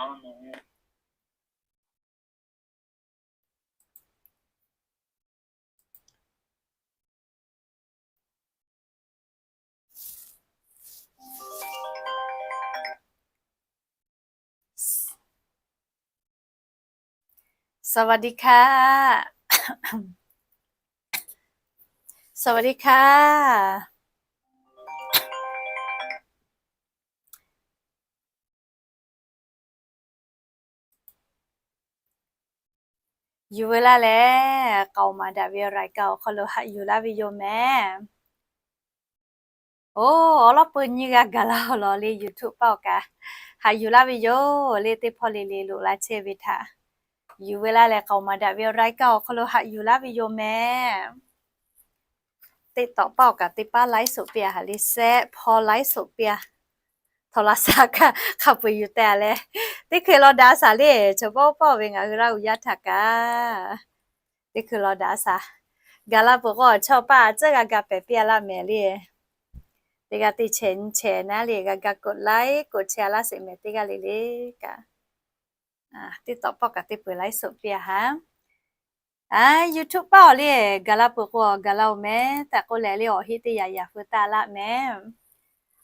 สวัสดีค่ะ สวัสดีค่ะ Yuˬ ve laˇ leh, k'aoˍ maˍ daꞈ ve รายการ awˬ hk'aw lo haꞈ yuˬ laˇ ve yoˬ mehˍ. Oˇ, awˬ lawn peu nyiˇ g'aˇ gaˬ laˇ-oˬ lawˬ le, YouTube paˆ awˬ kaꞈ haꞈ yuˬ laˇ ve yoˬ le. Teˇ hpawˇ le le loꞈ la chehˇ ve htaꞈ, yuˬ ve laˇ leh k'aoˍ maˍ daꞈ ve รายการ awˬ hk'aw lo haꞈ yuˬ laˇ ve yoˬ mehˍ. TikTok paˆ awˬ kaꞈ teˇ paˉ ไลฟ์สด piˇ-a, haꞈ le sehˆ hpawˇ ไลฟ์สด piˇ-a. Htawꞈ la shaˍ kaꞈ hk'a peu-eˬ yuˬ teh-a leh, teˇ hkui law daꞈ shaˍ le. Chaw bawˇ paˆ ve ngaˬ hui Laˇ huˍ yaˇ htaꞈ kaꞈ, teˇ hkui law daꞈ shaˍ. Gaˬ la peuˬ k'o, chaw paˆ a tcuhˉ g'a ga pehˍ piˇ-a laˇ mehˍ le. Teˇ g'aˇ teˇ chehˍ nyi chehˍ naˉ le, g'a ga กดไลค์ กดแชร์ laˇ sheˍ mehˍ teˇ g'aˇ le le kaꞈ. TikTok paˆ kaꞈ teˇ peu-eˬ ไลฟ์สด piˇ-a haꞈ. YouTube paˆ awˬ le, gaˬ la peuˬ k'o gaˬ la-oˬ mehˍ. Taꞈ k'oˆ leh le, awˬ heˆ teˇ yaꞈ yaꞈ feu taˆ laˇ mehˍ.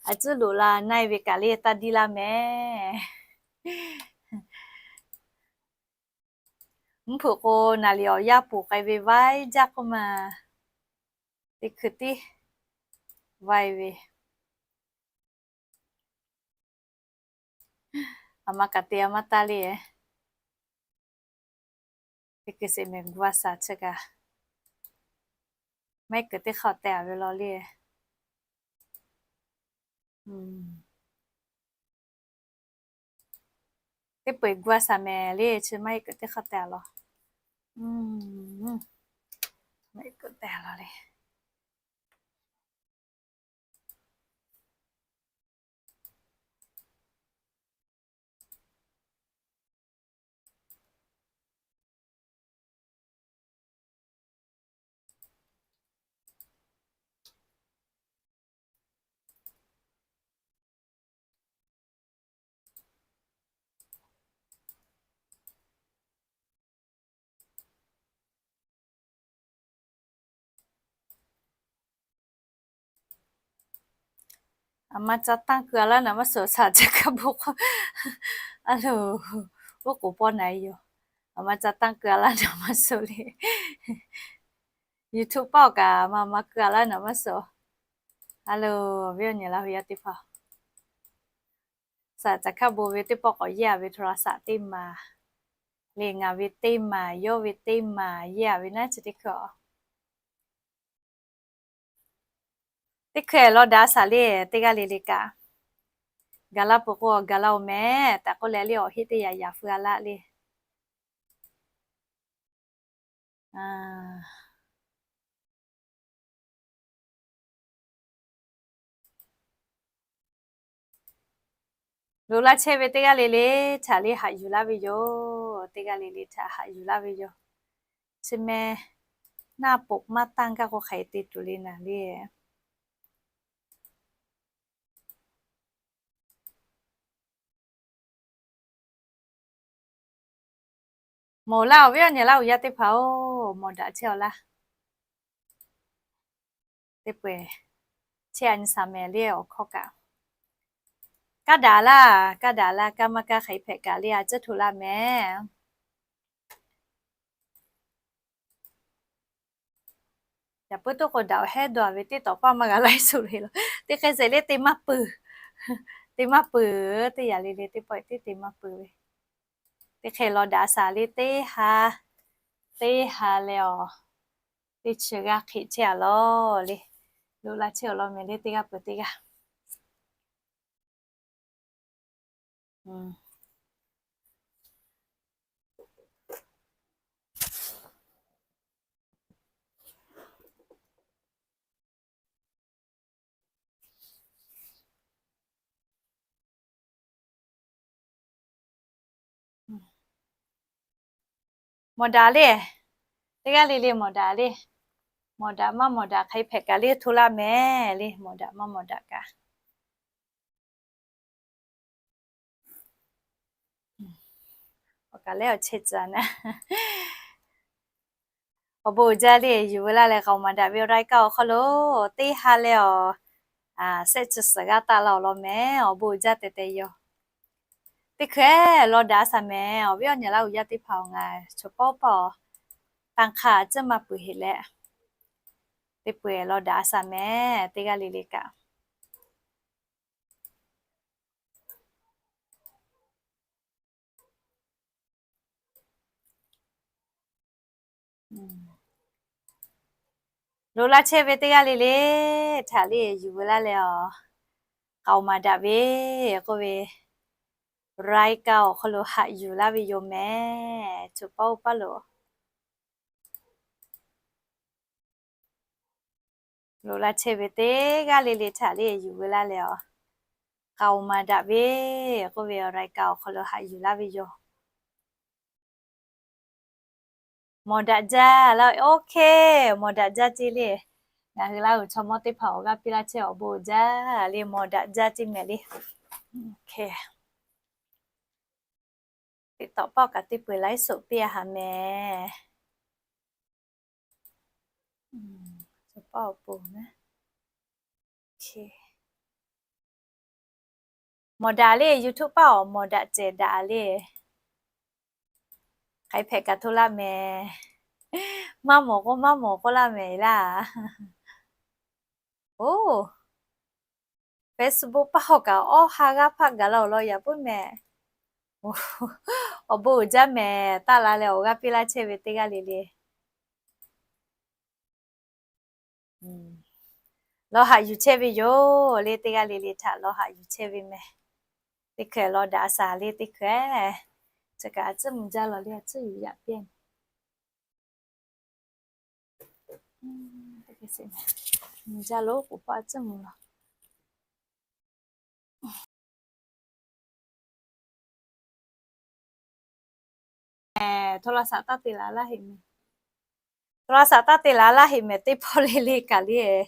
A tcuhˉ loꞈ la na-e ve kaꞈ le taˇ diˇ laˇ mehˍ. Mvuhˇ hpeuꞈ k'o, naˍ liꞈ awˬ yaˇ poˬ k'ai ve vaiˇ jaˇ k'oˆ ma. Teˇ hkui tiˉ vaiˇ ve, a ma kaꞈ te a maˇ taˇ le. Teˇ hkui sheˍ mehˍ gu a shaˍ chi kaꞈ, maˇ heˆ kuiˬ teˇ hk'aˇ teh-a ve law le. Teˇ peu-eˬ gu a shaˍ mehˍ le, chi maˇ heˆ kuiˬ teˇ hk'aˇ teh-a law. Maˇ heˆ kuiˬ teh-a law le. A ma ca tanˇ keu-a laˇ naˍ maˇ suh, shaˍ ca hkaˇ bon k'o, a loˬ, oˉ k'oˍ pawˆ na-e yoˬ. A ma ca tanˇ keu-a laˇ naˍ maˇ suh le. YouTube paˆ awˬ kaꞈ a ma ma keu-a laˇ naˍ maˇ suh. A loˬ, awˬ viˉ awˬ nyi Laˇ huˍ yaˇ teˇ hpaˍ, shaˍ ca hkaˇ bon ve teˇ pawˆ k'awꞈ yeˇ-a ve โทรศัพท์ teˇ maˬ le, ngaˬ ve teˇ maˬ, yawˇ ve teˇ maˬ yeˇ-a ve naˉ chi teˇ hkui-a. Teˇ hkui law daꞈ shaˍ le, teˇ g'aˇ le le kaꞈ. Gaˬ la peuˬ k'o gaˬ la-oˬ mehˍ. Taꞈ k'oˆ leh le, awˬ heˆ teˇ yaꞈ yaꞈ feu-a laˇ le. Loꞈ la chehˇ ve teˇ g'aˇ le le htaꞈ le haꞈ yuˬ laˇ ve yoˬ. Teˇ g'aˇ le le htaꞈ haꞈ yuˬ laˇ ve yoˬ. Chi meh naˆ poꞈ maˇ tanˇ gaˇ k'o hk'aˬ hk'e te tuˬ le naˍ le. Mawˬ laˇ, awˬ viˉ awˬ nyi Laˇ huˍ yaˇ teˇ hpaˍ-oˬ, mawˬ daꞈ chehˇ-aw laˇ. Teˇ peu-eˬ chehˇ-a nyi shaˍ mehˍ le awˬ hkawˇ kaꞈ. Kaˇ daꞈ laˇ, kaˇ daꞈ laˇ, kaˇ maˇ kaˇ hk'aˬ hk'e hpehꞈ kaꞈ le a ciˉ hto laˇ mehˍ. Yaꞈ puiˉ toˆ k'o daꞈ-oˬ, hehˉ dawˬ ve teˇ tawˍ paˇ maˇ g'a laiˉ suhˍ le law. Teˇ hk'e shehˍ le te maˇ peuˬ, te maˇ peuˬ, teˇ yaꞈ le le teˇ pawˆ tiˉ te maˇ peuˬ ve. Teˇ hk'e law daꞈ shaˍ le teˇ ha, teˇ ha leh awˬ, teˇ chi g'aˇ hk'e chehˇ-a law le. Loꞈ la chehˇ awˬ lawn mehˍ le teˇ g'aˇ peuˬ teˇ g'aˇ. Mawˬ daꞈ le, teˇ g'aˇ le le mawˬ daꞈ le. Mawˬ daꞈ maˇ mawˬ daꞈ hk'aˬ hk'e hpehꞈ kaꞈ le hto laˇ mehˍ le, mawˬ daꞈ maˇ mawˬ daꞈ kaꞈ. kaꞈ leh awˬ chehˇ caˬ naˉ. Awˬ bon uiˍ jaˇ le, yuˬ veu laˇ leh k'aoˍ maˍ daꞈ ve รายการ awˬ hk'aw lo teˇ ha leh awˬ shehˆ chi suhˍ g'aˇ taˆ la awˬ lawn mehˍ. Awˬ bon uiˍ jaˇ tehꞈ tehꞈ yoˬ. Teˇ hkui law daꞈ a shaˍ mehˍ. Awˬ viˉ awˬ nyi laˇ uiˍ yaˇ teˇ hpaˍ awˬ ngaˬ chaw pawˆ pawˆ tanˇ hk'aˇ tcuhˇ maˇ peuˬ heꞈ leh, teˇ hkui law daꞈ a shaˍ mehˍ. Teˇ g'aˇ le le kaꞈ loꞈ laˇ chehˇ ve teˇ g'aˇ le le htaꞈ le yuˬ veu laˇ leh awˬ k'aoˍ maˍ daꞈ ve k'oˆ ve รายการ awˬ hk'aw lo haꞈ yuˬ laˇ ve yoˬ mehˍ. Chaw pawˆ oˇ paˇ lo loꞈ laˇ chehˇ ve teˇ g'aˇ le le htaꞈ le yuˬ veu laˇ leh awˬ k'aoˍ maˍ daꞈ ve k'oˆ ve รายการ awˬ hk'aw lo haꞈ yuˬ laˇ ve yoˬ. Mawˬ daꞈ jaˇ laˇ. OK, mawˬ daꞈ jaˇ ceˇ le. Ngaˬ hui laˇ uiˍ chaw mawˇ teˇ hpaˍ awˬ g'aˇ piˇ laˇ chehˇ awˬ bon uiˍ jaˇ le. Mawˬ daꞈ jaˇ ceˇ mehˍ le. TikTok pawˆ kaꞈ teˇ peu-eˬ ไลฟ์สด piˇ a haˍ mehˍ. Mawˬ daꞈ le, YouTube pawˆ awˬ mawˬ daꞈ cehˬ daꞈ le. K'ai hpehꞈ kaꞈ hto laˇ mehˍ. Maˇ mawˬ k'o maˇ mawˬ k'oˆ laˇ mehˍ laˇ. Oˇ, Facebook pawˆ hawˬ kaꞈ awˇ ha g'aˇ hpaˆ gaˬ la awˬ lawn yaꞈ puiˉ mehˍ. Awˬ bon uiˍ jaˇ mehˍ. Taˆ la leh awˬ g'aˇ piˇ laˇ chehˇ ve teˇ g'aˇ le le lawˬ haꞈ yuˬ chehˇ ve yoˬ le. Teˇ g'aˇ le le htaꞈ lawˬ haꞈ yuˬ chehˇ ve mehˍ. Teˇ hkui law daꞈ a shaˍ le teˇ hkui. Chi kaꞈ a tcuhˉ mvuh jaˇ lawˬ le, a tcuhˉ yuˬ yaꞈ piˇ. Mvuh jaˇ lo k'oˍ paˆ a tcuhˉ mvuh lawˬ. Mehˍ, โทรศัพท์ taˇ te laˬ laˇ heꞈ mehˍ. โทรศัพท์ taˇ te laˬ laˇ heꞈ mehˍ. Teˇ pawˆ le le kaꞈ le,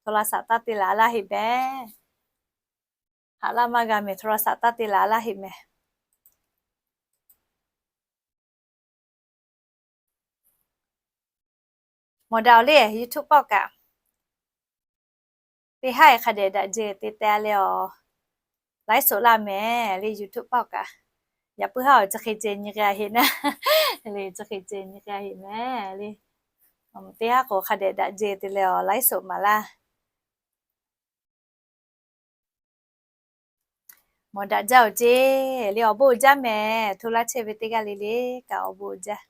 โทรศัพท์ taˇ te laˬ laˇ heꞈ mehˍ. Haꞈ laˇ maˇ g'a mehˍ. โทรศัพท์ taˇ te laˬ laˇ heꞈ mehˍ. Mawˬ daꞈ awˬ le, YouTube pawˆ kaꞈ teˇ haˉ e hk'a dehꞈ daꞈ jehˬ te te leh awˬ ไลฟ์สด laˇ mehˍ le. YouTube pawˆ kaꞈ yaꞈ puiˉ haˉ awˬ chi hk'e ceh nyi k'ai heꞈ naˉ le, chi hk'e ceh nyi k'ai heꞈ mehˍ le. Teˇ haˉ k'o hk'a dehꞈ daꞈ jehˬ te leh awˬ ไลฟ์สด maˍ laˇ. Mawˬ daꞈ jaˇ awˬ ceˇ le, awˬ bon uiˍ jaˇ mehˍ. Hto laˇ chehˇ ve teˇ g'aˇ le le kaꞈ awˬ bon uiˍ jaˇ.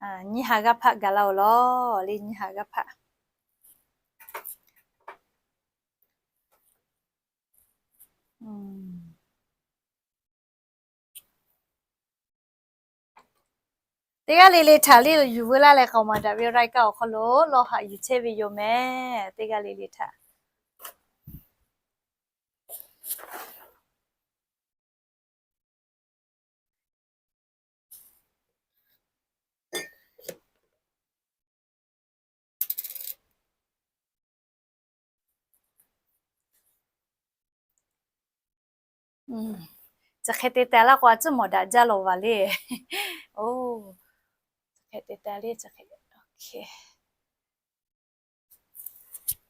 Nyiˇ ha g'aˇ hpaˆ gaˬ la awˬ lawn le, nyiˇ ha g'aˇ hpaˆ. Teˇ g'aˇ le le htaꞈ le yuˬ veu laˇ leh k'aoˍ maˍ daꞈ ve รายการ awˬ hk'aw lo lawˬ haꞈ yuˬ chehˇ ve yoˬ mehˍ. Teˇ g'aˇ le le htaꞈ Chi hk'e te te laˇ k'o a tcuhˉ mawˬ daꞈ jaˇ lawˬ vaˬ le. Oˇ, chi hk'e te te le, chi hk'e.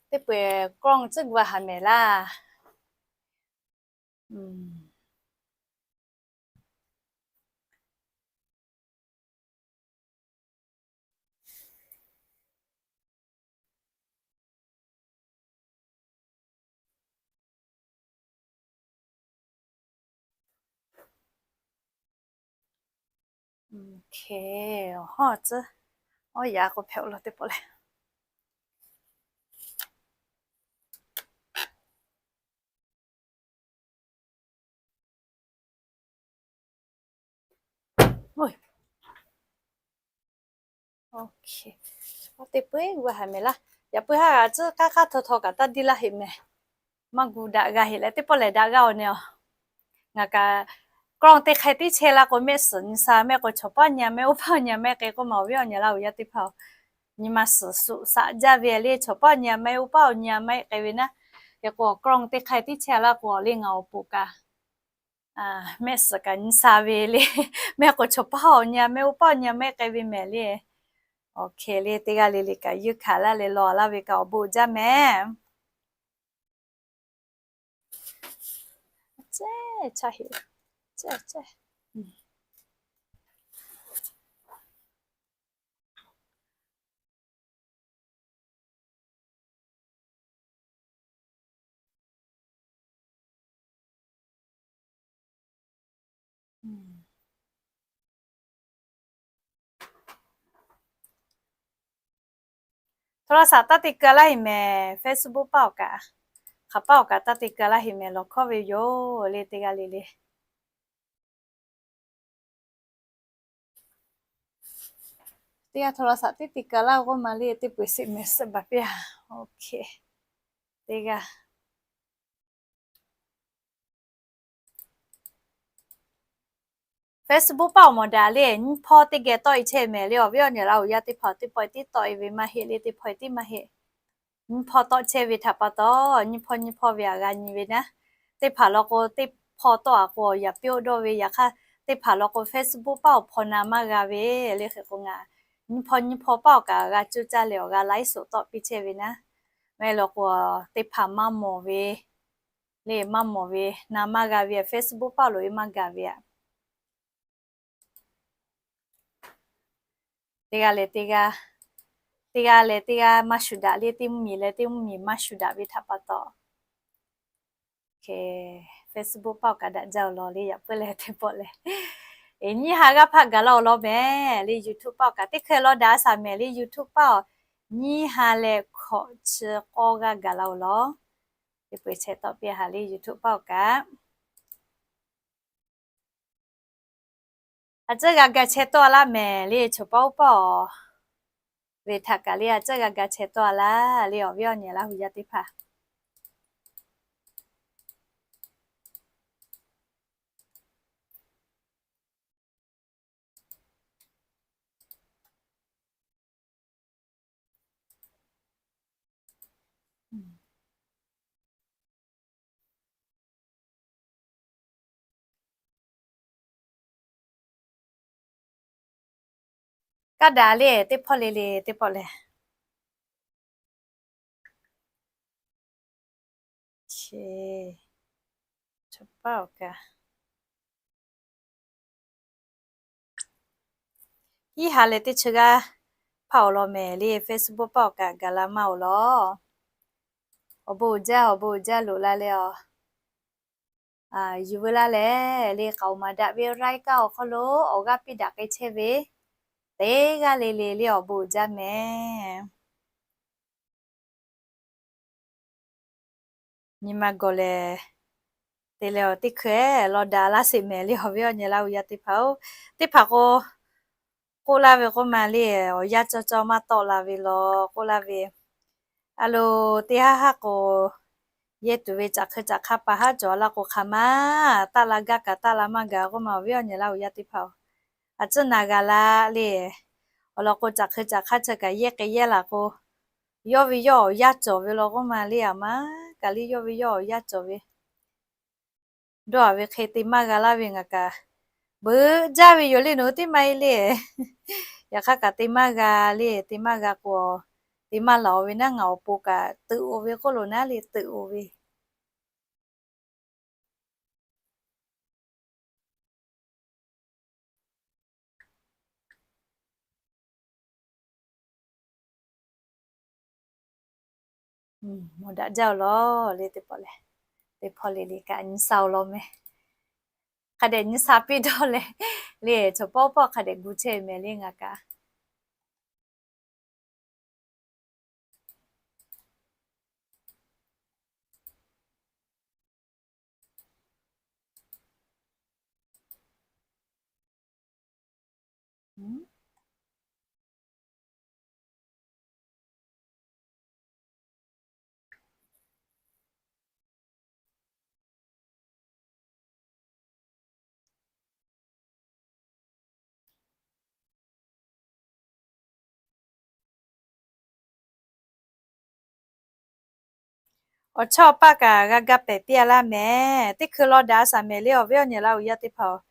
Teˇ peu-eˬ กล้อง tcuhˉ gu a haˍ mehˍ laˇ. Awˬ hawˉ tcuhˉ, awˬ yaꞈ k'o hpehꞈ-o law teˇ pawˆ leh. Teˇ peu-eˬ g'a haˍ mehˍ laˇ. Yaꞈ puiˉ haˉ g'a tcuhˉ k'aˉ k'aˉ htaw htaw kaꞈ taˇ diˇ laˇ heꞈ mehˍ. Maˇ gu daꞈ g'a heꞈ leh teˇ pawˆ lehˬ daꞈ g'a-oˬ ne-oˬ. Ngaˬ kaꞈ กล้อง teˇ hk'e tiˉ chehˇ laˇ k'o mehˆ suhˍ nyi sha mehˆ k'o, chaw paˆ nyi-a mehˆ, oˇ paˆ nyi-a mehˆ k'e k'oˆ ma, awˬ viˉ awˬ nyi laˇ uiˍ yaˇ teˇ hpaˍ-oˬ, nyi ma suhˍ suhˍ shaꞈ jaˇ ve le. Chaw paˆ nyi-a mehˆ, oˇ paˆ nyi-a mehˆ k'e ve naˉ. Hk'e k'o กล้อง teˇ hk'e tiˉ chehˇ laˇ k'o, awˬ le ngaˬ awˬ pon kaꞈ Mehˆ suhˍ kaꞈ nyi sha ve le. Mehˆ k'o chaw paˇ awˬ nyi a, mehˆ oˇ paˇ awˬ nyi a mehˆ k'ai ve mehˍ le. Awˬ hk'e le teˇ g'aˇ le le kaꞈ yeunˇ hkanˍ laˇ leh law laˇ ve kaꞈ awˬ bon uiˍ jaˇ mehˍ. Hto la saˍ taˇ te keu laˇ heˍ mehˍ, Facebook paˇ awˬ kaꞈ, hk'aˬ paˇ awˬ kaꞈ taˇ te keu laˇ heˍ mehˍ, lawˬ hkawˇ ve yoˬ le teˇ g'aˇ le le. Teˇ g'aˇ hto la saˍ teˇ te keu laˇ k'oˆ ma le, teˇ peu eˬ sheˆ mehˍ suhˆ baˬ piˇ a. Teˇ g'aˇ Facebook paˇ awˬ mawˬ daꞈ le, nyiˇ hpawˇ teˇ geh tawˆ e chehˇ mehˍ le. Awˬ viˉ awˬ nyi Laˇ huˍ yaˇ teˇ hpaˍ, teˇ hpawˇ tiˉ tawˆ e ve maˇ heˆ le, teˇ hpawˇ tiˉ maˇ heˆ. Nyiˇ hpawˇ tawˆ chehˇ ve htaꞈ pa taw, nyiˇ hpawˇ nyiˇ hpawˇ ve aꞈ g'a nyi ve naˉ. Teˇ hpaˍ law k'o, teˇ hpawˇ tawˆ a k'o yaꞈ piˇ oˇ dawˇ ve, yaꞈ hk'aˇ teˇ hpaˍ law k'o Facebook paˇ awˬ hpaw na maˇ g'a ve le. Hk'e k'o ngaˬ nyiˇ hpawˇ nyiˇ hpawˇ paˇ awˬ kaꞈ g'a cuˇ caˇ leh awˬ g'a laiˉ soˍ tawˆ piˇ chehˇ ve naˉ. Maˇ heˆ law k'o, teˇ hpaˍ maˇ mawˬ ve le, maˇ mawˬ ve, na maˇ g'a ve Facebook paˇ loꞈ e maˇ gaˬ ve aꞈ. Teˇ g'aˇ leh teˇ g'aˇ, teˇ g'aˇ leh teˇ g'aˇ maˇ shu daꞈ le, teˇ mvuhˇ miˬ leh teˇ mvuhˇ miˬ maˇ shu daꞈ ve htaꞈ pa taw, Facebook paˇ awˬ kaꞈ daꞈ jaˇ awˬ lawn le. Yaꞈ puiˉ leh teˇ pawˆ leh, eˬ, nyiˇ ha g'aˇ hpaˆ gaˬ la awˬ lawn mehˍ le. YouTube paˇ awˬ kaꞈ teˇ hkeh law daꞈ a shaˍ mehˍ le. YouTube paˇ awˬ nyiˇ ha leh hkawꞈ chi k'awˇ g'aˇ gaˬ la awˬ lawn. Teˇ peu eˬ chehˇ tawˆ piˇ a ha le YouTube paˇ awˬ kaꞈ. A ciˉ g'a ga chehˇ tawˆ a laˇ mehˍ le. Choˬ paˇ oˇ paˇ awˬ ve htaꞈ kaꞈ le, a ciˉ g'a ga chehˇ tawˆ a laˇ le. Awˬ viˉ awˬ nyi Laˇ huˍ yaˇ teˇ hpaˍ, kaˇ daꞈ le teˇ hpawˇ le le teˇ pawˆ leh. Choˬ paˇ awˬ kaꞈ, hiˉ ha leh teˇ chi g'aˇ hpaˆ awˬ lawn mehˍ le. Facebook paˇ awˬ kaꞈ gaˬ la maˇ awˬ lawn. Awˬ bon uiˍ jaˇ, awˬ bon uiˍ jaˇ loꞈ la leh a, yuˬ veu laˇ leh le, k'aoˍ maˍ daꞈ ve raiˉ kaˇ awˬ hk'aw lo awˬ g'aˇ piˇ daꞈ k'ai chehˇ ve teˇ g'aˇ le le le awˬ bon uiˍ jaˇ mehˍ. Nyi ma gawˬ lehˬ, te leh awˬ teˇ hkui law daꞈ laˇ sheˍ mehˍ le. Awˬ viˉ awˬ nyi Laˇ huˍ yaˇ teˇ hpaˍ-oˬ, teˇ hpaˍ k'o, k'oˆ laˇ ve k'oˆ ma le, awˬ yanˇ cawˇ cawˇ maˇ tawˆ la ve law k'oˆ laˇ ve, a lo, teˇ haˉ haˉ k'o, yehˇ tuˬ ve caꞈ hk'e caꞈ hk'a paˍ haˉ cawˬ laˇ k'o hk'aˬ ma taˆ la gaˇ kaꞈ taˆ la maˇ gaˬ k'oˆ ma. Awˬ viˉ awˬ nyi Laˇ huˍ yaˇ teˇ hpaˍ-oˬ, a ciˉ na g'a laˇ le. Awˬ lawn k'o, caꞈ hk'e caꞈ hk'a chi kaꞈ yehˇ k'ai yehˇ laˬ k'o, yawˇ ve yawˇ awˬ yanˇ cawˬ ve law k'oˆ ma le. Aˬ ma kaꞈ le, yawˇ ve yawˇ awˬ yanˇ cawˬ ve dawˇ a ve hk'e te maˇ g'a laˇ ve ngaˬ kaꞈ beuꞈ jaˇ ve yoˬ le. Nawˬ hui teˇ maˇ e le, yaꞈ hk'aˇ kaꞈ te maˇ g'a le. Te maˇ g'a k'o, te maˇ laˬ oˬ ve naˉ, ngaˬ awˬ pon kaꞈ teuꞈ oˬ ve k'oˆ lo naˉ le, teuꞈ oˬ ve Mawˬ daꞈ jaˇ awˬ lawn le teˇ pawˆ leh, teˇ hpawˇ le le kaꞈ nyi sha awˬ lawn mehˍ. Hk'a dehꞈ nyi sha piˇ dawˇ leh le, chaw pawˆ pawˆ hk'a dehꞈ gu chehˇ mehˍ le ngaˬ kaꞈ. Awˬ chawˇ awˬ paˆ kaꞈ g'a ga pehˍ piˇ a laˇ mehˍ. Teˇ hkui law daꞈ a shaˍ mehˍ le awˬ viˉ awˬ nyi laˇ hui yaˇ teˇ hpaˍ-oˬ,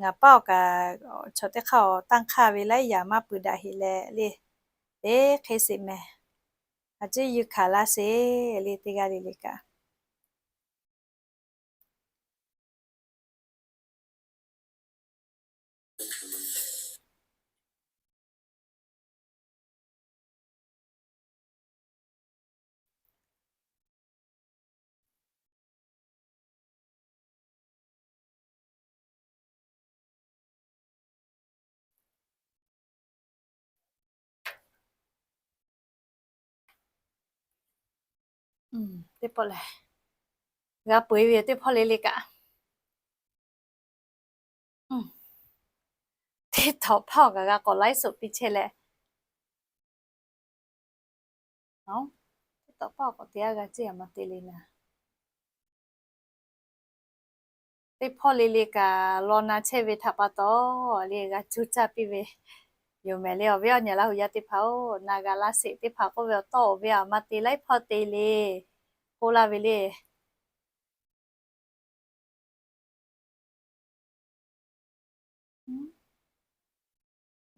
ngaˬ paˆ awˬ kaꞈ chaw teˇ hk'aˇ awˬ tanˇ hk'aˇ ve laiˉ yaꞈ maˇ pui daꞈ heꞈ leh le, teˇ hk'e sheˍ mehˍ. A ciˉ yuˇ hkanˍ laˇ sheˍ le teˇ g'aˇ le le kaꞈ. Teˇ pawˆ lehˬ, g'a peu-eˬ ve teˇ pawˆ le le kaꞈ, teˇ tawꞈ paˆ awˬ kaꞈ g'a k'awꞈ laiˉ soꞈ piˇ chehˇ leh, teˇ tawꞈ paˆ awˬ k'awꞈ te a g'a ceˇ a maˇ te le naˍ. Teˇ pawˆ le le kaꞈ law na chehˇ ve htaꞈ pa taw, le g'a cuˇ caˇ piˇ ve yoˬ mehˍ le awˬ viˉ awˬ nyi laˇ hui yaˇ teˇ hpaˍ-oˬ, na g'a laˇ sheˍ. Teˇ hpaˍ k'oˆ ve awˬ tawˇ awˬ ve aˬ maˇ te laiˉ pawˆ te le k'oˆ laˇ ve le.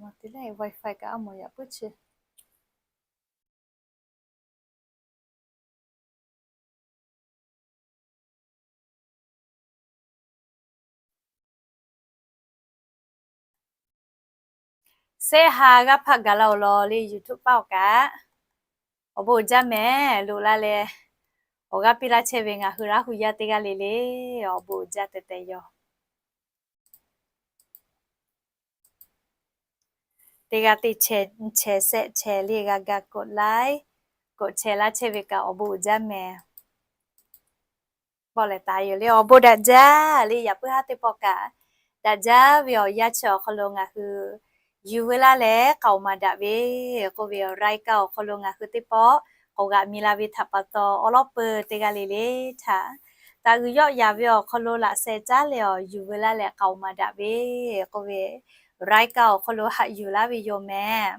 Maˇ te leh Wi-Fi kaꞈ a mawˬ yaꞈ puiˉ chi. Sehˆ ha g'aˇ hpaˆ gaˬ la-oˬ law le YouTube paˆ awˬ kaꞈ, awˬ bon uiˍ jaˇ mehˍ. Loꞈ la leh awˬ g'aˇ piˇ laˇ chehˇ ve ngaˬ hui Laˇ hu yaˇ teˇ g'aˇ le le, awˬ bon uiˍ jaˇ tehꞈ tehꞈ yoˬ. Teˇ g'aˇ teˇ chehˇ, share le g'a ga กดไลค์ กดแชร์ laˇ chehˇ ve kaꞈ awˬ bon uiˍ jaˇ mehˍ. Bawˆ leh taˍ yoˬ le awˬ bon daꞈ jaˇ le yaꞈ puiˉ haˉ teˇ pawˆ kaꞈ, daꞈ jaˇ ve awˬ yanˇ chi awˬ hk'aw lo ngaˬ hui yuˬ veu laˇ leh k'aoˍ maˍ daꞈ ve k'oˆ ve awˬ รายการ awˬ hk'aw lo ngaˬ hui teˇ pawˆ k'awꞈ g'aꞈ mi la ve htaꞈ pa taw, awˬ lawˉ peuˬ teˇ g'aˇ le le htaꞈ taˍ uiˍ yawˆ yaˍ ve awˬ hk'aw lo laꞈ sheh caˉ leh awˬ yuˬ veu laˇ leh k'aoˍ maˍ daꞈ ve k'oˆ ve รายการ awˬ hk'aw lo haꞈ yuˬ laˇ ve yoˬ mehˍ.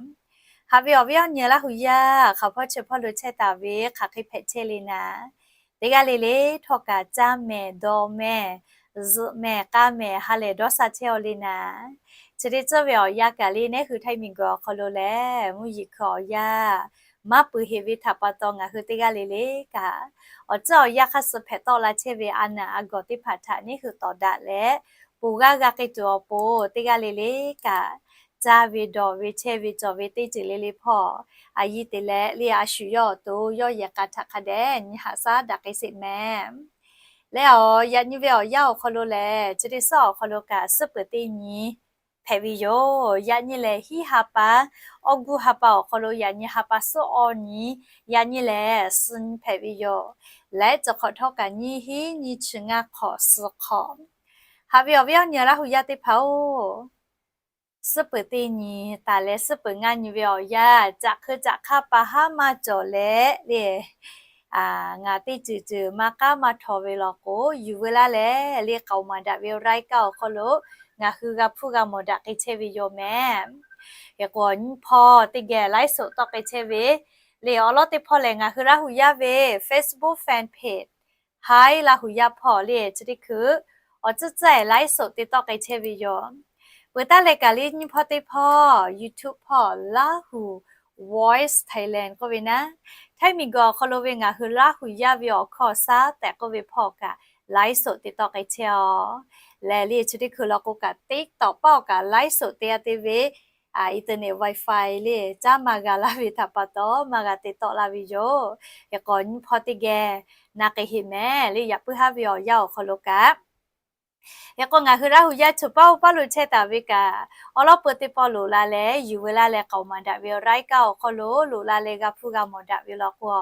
Haꞈ ve awˬ viˉ awˬ nyi Laˇ hu yaˇ hk'aˬ hpawˇ chi hpawˇ lo chehˇ taˍ ve hk'aˬ hk'e hpehꞈ chehˇ le naˍ, teˇ g'aˇ le le htawˇ kaꞈ caˇ mehˍ, dawˬ mehˍ, zuhꞈ mehˍ, k'a mehˍ, ha lehˬ dawˇ sha chehˇ-aw le naˍ. Chi teˇ tcuhˇ ve awˬ yanˇ kaꞈ le neˉ hui Htaiˇ miˬguiˬ awˬ hk'aw lo lehˬ mvuhˇ yeˬ hkui awˬ yanˇ maˇ peuˬ heꞈ ve htaꞈ pa taw ngaˬ hui teˇ g'aˇ le le kaꞈ, awˬ tcuhˇ awˬ yanˇ hk'aˇ suh hpehꞈ tawˆ la chehˇ ve a naˬ a gawˬ teˇ hpaˍ htaꞈ neˉ hui tawˍ daꞈ leh, ponˬ g'aˇ g'a k'ai tuˬ awˬ pon teˇ g'aˇ le le kaꞈ, caˇ ve dawˬ ve chehˇ ve cawˬ ve teˇ ceuˬ le le hpawˇ a yiˇ te leh le a shu yawˇ awˬ to yawˇ yehˬ k'a htaꞈ hk'a dehꞈ nyi haꞈ shaˉ daꞈ k'ai sheˍ mehˍ. Leh awˬ yaꞈ nyi ve awˬ yanˇ awˬ hk'aw lo lehˬ chi teˇ suhˉ awˬ hk'aw lo kaꞈ suhˉ peuˬ teˇ nyi hpehꞈ ve yoˬ. Yaꞈ nyi lehˬ hiˉ ha pa, awˇ guˇ ha pa awˬ hk'aw lo yaꞈ nyi ha pa suhˉ awˇ nyi, yaꞈ nyi lehˬ suh nyi hpehꞈ ve yoˬ. Laiˉ cawˬ hk'awꞈ htawˇ kaꞈ nyiˇ hinˉ nyiˇ chi ngaˇ hk'awꞈ suh hk'awꞈ. Haꞈ ve awˬ viˉ awˬ nyi Laˇ hu yaˇ teˇ hpaˍ-oˬ, suhˉ peuˬ teˇ nyi taˍ leh suhˉ peuˬ ngaˇ nyi ve awˬ yanˇ caꞈ hk'eu caꞈ hk'aˇ pa haˉ maˇ cawˬ leh le, ngaˬ teˇ ceuˬ ceuˬ maˇ k'aˉ maˇ htaw ve law k'o, yuˬ veu laˇ leh le k'aoˍ maˍ daꞈ ve รายการ awˬ hk'aw lo ngaˬ hui g'a hpuˇ g'a mawˬ daꞈ k'ai chehˇ ve yoˬ mehˍ. Hk'e k'o awˬ nyi hpawˇ teˇ geh ไลฟ์สด tawˆ k'ai chehˇ ve le awˬ lawn teˇ hpawˇ lehˬ ngaˬ hui Laˇ hu yaˇ ve Facebook fan page Htaiˇ Laˇ hu yaˇ hpawˇ le chi teˇ hkui awˬ tcuhˉ tcuhˉ-ehˍ ไลฟ์สด te tawˆ k'ai chehˇ ve yoˬ. Peuˬ taˉ leh kaꞈ le nyi hpawˇ teˇ hpawˇ YouTube hpawˇ Laˇ hu Voice Thailand k'oˆ ve naˉ, Htaiˇ miˬguiˬ awˬ hk'aw lo ve ngaˬ hui Laˇ hu yaˇ ve awˬ hkawˇ awˬ shaˉ tehꞈ k'oˆ ve hpawˇ kaꞈ ไลฟ์สด te tawˆ k'ai chehˇ-aw. Lehˬ le chi teˇ hkui law k'o kaꞈ TikTok paˆ awˬ kaꞈ ไลฟ์สด te a te ve internet Wi-Fi le caˉ maˇ g'a laˇ ve htaꞈ pa taw maˇ g'a te tawˆ laˇ ve yoˬ. Hk'e k'o nyi hpawˇ teˇ geh na k'ai heꞈ mehˍ le yaꞈ puiˉ haˉ ve awˬ yanˇ awˬ hk'aw lo kaꞈ. Hk'e k'o ngaˬ hui Laˇ hu yaˇ choˬ paˇ oˇ paˇ lo chehˇ taˍ ve kaꞈ, awˬ lawn peu teˇ pawˆ loꞈ la leh yuˬ veu laˇ leh k'aoˍ maˍ daꞈ ve รายการ awˬ hk'aw lo loꞈ la leh g'a hpuˇ g'a mawˬ daꞈ ve law k'o,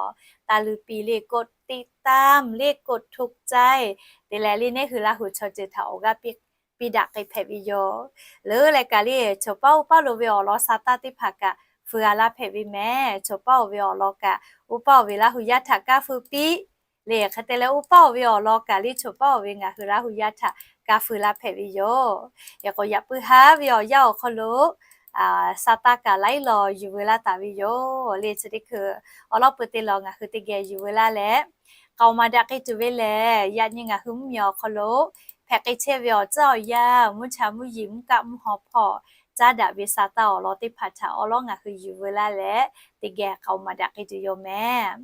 taˍ luˬ piˍ le กดติดตาม le กดถูกใจ te leh le neˉ hui Laˇ hu chaw ceuˬ htaꞈ awˬ g'aˇ piˇ daꞈ k'ai hpehꞈ ve yoˬ. Leuˉ leh kaꞈ le choˬ paˇ oˇ paˇ lo ve awˬ lawn sha taˇ teˇ hpaˍ kaꞈ feu g'a laˇ hpehꞈ ve mehˍ. Choˬ paˇ oˬ ve awˬ lawn kaꞈ oˇ paˇ oˬ ve Laˇ hu yaˇ htaꞈ kaˇ feu piˇ le. Hk'e te leh oˇ paˇ oˬ ve awˬ lawn kaꞈ le choˬ paˇ oˬ ve ngaˬ hui Laˇ hu yaˇ htaꞈ kaˇ feu laˇ hpehꞈ ve yoˬ. Hk'e k'o yaꞈ puiˉ haˉ ve awˬ yanˇ awˬ hk'aw lo sha taˇ kaꞈ laiˉ law yuˬ veu laˇ taˍ ve yoˬ le. Chi teˇ hkui awˬ lawn peu te law ngaˬ hui teˇ geh yuˬ veu laˇ leh k'aoˍ maˍ daꞈ k'ai tuˬ ve lehˬ, yaꞈ nyi ngaˬ hui mvuhˇmiˬ awˬ hk'aw lo hpehꞈ k'ai chehˇ ve awˬ tcuhˉ awˬ yanˇ, mvuhˇ cha mvuhˇ yeˬ mvuhˇ kaˆ mvuhˇ haw hpawˇ caˉ daꞈ ve sa taˇ awˬ lawn teˇ hpaˍ htaꞈ awˉ lawˉ ngaˬ hui yuˬ veu laˇ leh, teˇ geh k'aoˍ maˍ daꞈ k'ai tuˬ yoˬ mehˍ.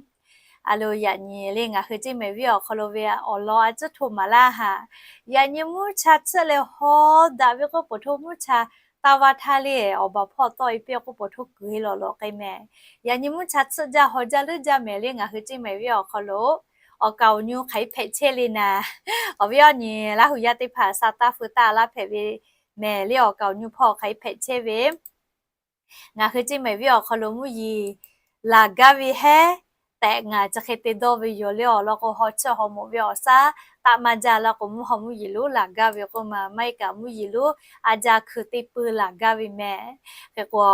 A lo, yaꞈ nyi le ngaˬ hui Ceˇ mehˍ venˇ awˬ hk'aw lo ve awˬ lawn a cuˉ hto maˍ laˇ haꞈ. Yaꞈ nyi mvuhˇ cha tsuhˆ leh haw daꞈ ve k'oˆ peuˬ hto mvuhˇ cha taˇ vaˇ htaˇ le, awˬ baˬ hpawˇ tawˆ e piˇ k'oˆ peuˬ hto kuiˬ e lawˬ lawꞈ k'ai mehˍ. Yaꞈ nyi mvuhˇ cha tsuhˆ jaˇ haw jaˇ leuˉ jaˇ mehˍ le ngaˬ hui Ceˇ mehˍ venˇ awˬ hk'aw lo awˬ kaˍ awˬ nyu hk'aˬ hk'e hpehꞈ chehˇ le naˍ. Awˬ viˉ awˬ nyi Laˇ huˍ yaˇ teˇ hpaˍ sa taˇ feu taˇ laˇ hpehꞈ ve mehˍ le awˬ kaˍ awˬ nyu hpawˇ hk'aˬ hk'e hpehꞈ chehˇ ve Ngaˬ hui Ceˇ mehˍ venˇ awˬ hk'aw lo mvuhˇ yeˬ laˬ gaˇ ve hehˉ tehꞈ ngaˬ chi hk'e te dawˇ ve yoˬ le awˬ lawn k'o, haw chiˇ haw moꞈ ve awˬ shaˉ taˆ maˇ jaˇ law k'o, mvuhˇ haw mvuhˇ yeˬ lonˉ laˬ gaˇ ve k'oˆ ma maˇ heˆ kaꞈ mvuhˇ yeˬ lonˉ a jaˇ hkui teˇ peu laˬ gaˇ ve mehˍ. Hk'e k'o,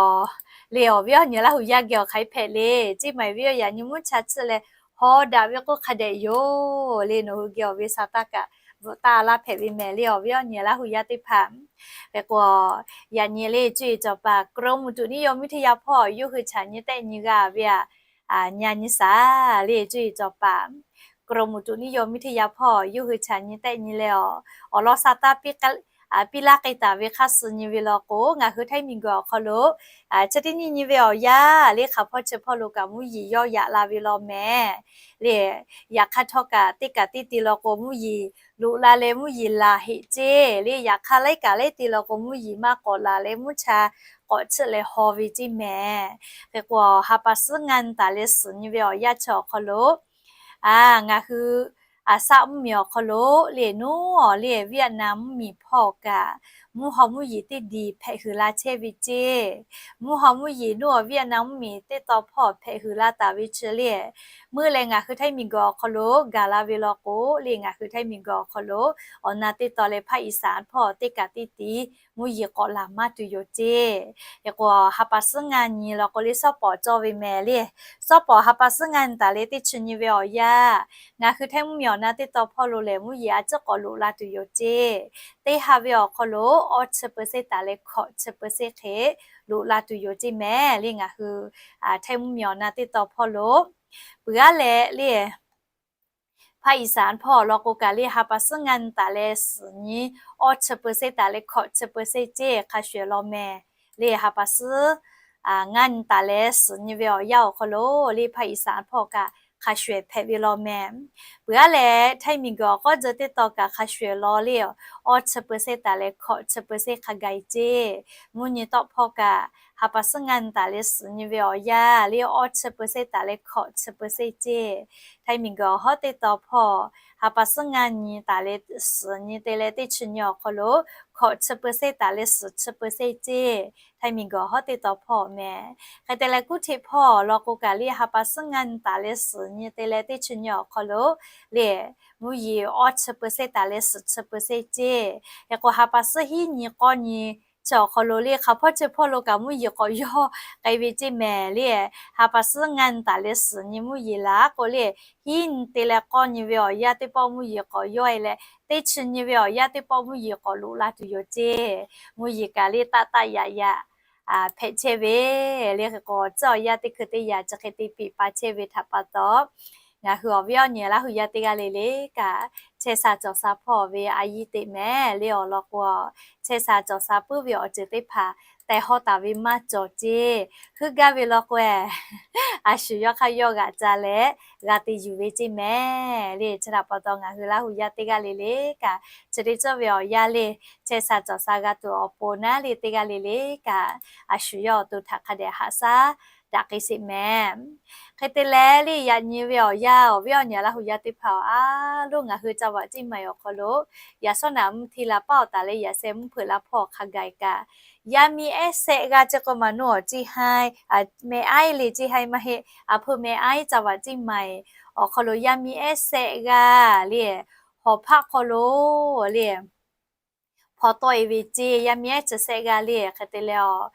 le awˬ viˉ awˬ nyi Laˇ huˍ yaˇ geh awˬ hk'aˬ hk'e hpehꞈ le, Ceˇ mehˍ venˇ yaˇ yaꞈ nyi mvuhˇ cha tsuhˆ leh haw daꞈ ve k'oˆ hk'a dehꞈ yoˬ le. Nawˬ hui geh awˬ ve sa taˇ kaꞈ bvuhꞈ taˇ laˇ hpehꞈ ve mehˍ le awˬ viˉ awˬ nyi Laˇ huˍ yaˇ teˇ hpaˍ. Hk'e k'o, yaꞈ nyi le cuˇ yiˍ cawˬ paˍ กรมอุตุนิยมวิทยา hpawˇ yawˇ hui chaꞈ nyi tehˆ nyi g'a ve aꞈ, nyi nyi shaˍ le cuˇ yiˍ cawˬ paˍ กรมอุตุนิยมวิทยา hpawˇ yawˇ hui chaꞈ nyi tehˆ nyi leh awˬ, awˬ lawn sa taˇ piˇ laˇ k'ai taˍ ve hk'aˇ suh nyi ve law k'o, ngaˬ hui Htaiˇ miˬguiˬ awˬ hk'aw lo chi teˇ nyi nyi ve awˬ yanˇ le hk'aˬ hpawˇ chi hpawˇ lo kaꞈ mvuhˇ yeˬ yawˇ yaꞈ la ve law mehˍ le. Yaꞈ hk'aˇ htawˇ kaꞈ teˇ kaꞈ teˇ te law k'o mvuhˇ yeˬ loꞈ la leh mvuhˇ yeˬ laˬ heꞈ ceˇ le. Yaꞈ hk'aˇ laiˉ kaꞈ laiˉ te law k'o mvuhˇ yeˬ maˇ k'awꞈ laˬ leh mvuhˇ cha k'awꞈ tsuhˆ leh haw ve ceˇ mehˍ. Hk'e k'o, ha pa suhˉ ngaˇ nyi taˍ leh suhˍ nyi ve awˬ yanˇ chi awˬ hk'aw lo ngaˬ hui Aˍsaˆ mvuhˇmiˬ awˬ hk'aw lo le nuˉ awˬ le Vietnam mvuhˇmiˬ hpawˇ kaꞈ mvuhˇ haw mvuhˇ yeˬ teˇ diˬ hpehꞈ huiˍ la chehˇ ve ceˇ. Mvuhˇ haw mvuhˇ yeˬ nuˉ awˬ Vietnam mvuhˇmiˬ teˇ taw hpawˇ hpehꞈ huiˍ la taˍ ve chi le, meuˇ leh ngaˬ hui Htaiˇ miˬguiˬ awˬ hk'aw lo gaˬ la ve law k'o le, ngaˬ hui Htaiˇ miˬguiˬ awˬ hk'aw lo awˬ na teˇ taw leh ภาคอีสาน hpawˇ teˇ kaꞈ teˇ te mvuhˇ yeˬ k'awꞈ laˬ maˇ tuˬ yoˬ ceˇ. Hk'e k'o, ha pa suhˉ ngaˇ nyi law k'o le shawˉ pawˍ cawˇ ve mehˍ le. Shawˉ pawˍ ha pa suhˉ ngaˇ nyi taˍ leh teˇ chi nyi ve awˬ yanˇ, ngaˬ hui Htaiˇ mvuhˇmiˬ awˬ na teˇ taw hpawˇ lo lehˬ mvuhˇ yeˬ a ciˉ k'awꞈ loꞈ la tuˬ yoˬ ceˇ. Teˇ ha ve awˬ hk'aw lo awˇ chi เปอร์เซ็นต์ taˍ leh hkawꞈ chi เปอร์เซ็นต์ hk'e loꞈ la tuˬ yoˬ ceˇ mehˍ le ngaˬ hui Htaiˇ mvuhˇmiˬ awˬ na teˇ taw hpawˇ lo. Peuˬ aˉ leh le ภาคอีสาน hpawˇ awˬ lawn k'o kaꞈ le ha pa suhˉ ngaˇ nyi taˍ leh suhˍ nyi awˇ chi เปอร์เซ็นต์ taˍ leh hkawꞈ chi เปอร์เซ็นต์ ceˇ hk'a shuˍ ehˍ law mehˍ. Le ha pa suhˉ ngaˇ nyi taˍ leh suhˍ nyi ve awˬ yanˇ awˬ hk'aw lo le ภาคอีสาน hpawˇ kaꞈ hk'a shuˍ ehˍ hpehꞈ ve law mehˍ. Peuˬ aˉ leh Htaiˇ miˬguiˬ awˬ k'awˇ jawˇ teˇ taw kaꞈ hk'a shuˍ ehˍ law le awˇ chi เปอร์เซ็นต์ taˍ leh hkawꞈ chi เปอร์เซ็นต์ hk'a gaˬ e ceˇ. Mvuhˇ nyi tawˆ hpawˇ kaꞈ ha pa suhˉ ngaˇ nyi taˍ leh suhˍ nyi ve awˬ yanˇ le awˇ chi เปอร์เซ็นต์ taˍ leh hkawꞈ chi เปอร์เซ็นต์ ceˇ. Htaiˇ miˬguiˬ awˬ hawˉ teˇ taw hpawˇ ha pa suhˉ ngaˇ nyi taˍ leh suhˍ nyi te leh teˇ chi nyi awˬ hk'aw lo hkawꞈ chi เปอร์เซ็นต์ taˍ leh suhˍ chi เปอร์เซ็นต์ ceˇ. Htaiˇ miˬguiˬ awˬ hawˉ teˇ taw hpawˇ mehˍ. Hk'e te leh กรุงเทพ hpawˇ awˬ lawn k'o kaꞈ le ha pa suhˉ ngaˇ nyi taˍ leh suhˍ nyi te leh teˇ chi nyi awˬ hk'aw lo le mvuhˇ yeˬ awˇ chi เปอร์เซ็นต์ taˍ leh suhˍ chi เปอร์เซ็นต์ ceˇ. Hk'e k'o, ha pa suhˉ hiˉ nyi k'awˇ nyi chi awˬ hk'aw lo le hk'aˬ hpawˇ chi hpawˇ lo kaꞈ mvuhˇ yeˬ k'awꞈ yawˇ k'ai ve ceˇ mehˍ le. Ha pa suhˉ ngaˇ nyi taˍ leh suhˍ nyi mvuhˇ yeˬ laˬ k'o le, hiˉ nyi te leh k'awˇ nyi ve awˬ yanˇ teˇ pawˆ mvuhˇ yeˬ k'awꞈ yawˇ e leh, teˇ chi nyi ve awˬ yanˇ teˇ pawˆ mvuhˇ yeˬ k'awꞈ loꞈ la tuˬ yoˬ ceˇ. Mvuhˇ yeˬ kaꞈ le taˆ taˆ yaꞈ yaꞈ hpehꞈ chehˇ ve le. Hk'e k'o, tcuhˉ awˬ yanˇ teˇ hkui teˇ yaꞈ chi hk'e te piˇ pa chehˇ ve htaꞈ pa taw, ngaˬ hui awˬ viˉ awˬ nyi Laˇ huˍ yaˇ teˇ g'aˇ le le kaꞈ chehˇ sha cawˬ sha hpawˇ ve a yiˇ teꞈ mehˍ le awˬ lawn k'o, chehˇ sha cawˬ sha puiˉ ve awˬ ceuˬ teˇ hpaˍ tehˬ hawˇ taˍ ve maˇ cawˬ ceˇ. Heuˆ gaˇ ve law k'o, a shu yawˇ hk'aˇ yawˇ g'aꞈ ca leh g'a te yuˬ ve ceˇ mehˍ le. Chi htaꞈ pa taw ngaˬ hui Laˇ huˍ yaˇ teˇ g'aˇ le le kaꞈ chi teˇ cawˇ ve awˬ yanˇ le chehˇ sha cawˬ sha g'a tuˬ awˬ pon naˉ le teˇ g'aˇ le le kaꞈ a shu yawˇ awˬ to htaꞈ hk'a dehꞈ haꞈ shaˉ daꞈ k'ai sheˍ mehˍ. Hk'e te leh le yaꞈ nyi ve awˬ yanˇ awˬ viˉ awˬ nyi Laˇ huˍ yaˇ teˇ hpaˍ awˬ a loˉ ngaˬ hui ca vaꞈ ceˇ maiˬ awˬ hk'aw lo yaꞈ shawˉ naꞈ mvuhˇ hti la paˉ awˬ taˍ leh yaꞈ sheh mvuhˇ hpeuꞈ la hpawˇ hk'a gaˬ kaꞈ, yaˇ miˇ ehˉ sehˆ g'aˇ ceˇ k'oˆ ma nuˉ awˬ ceˇ haiˉ, mehˍ aiˉ le ceˇ haiˉ maˇ heˆ, a hpeuꞈ mehˍ aiˉ ca vaꞈ ceˇ maiˬ awˬ hk'aw lo yaˇ miˇ ehˉ sehˆ g'aˇ le hawˬ hpaˆ hk'aw lo le hpaw tawˆ e ve ceˇ. Yaˇ miˇ ehˉ chi sehˆ g'aˇ le hk'e te leh awˬ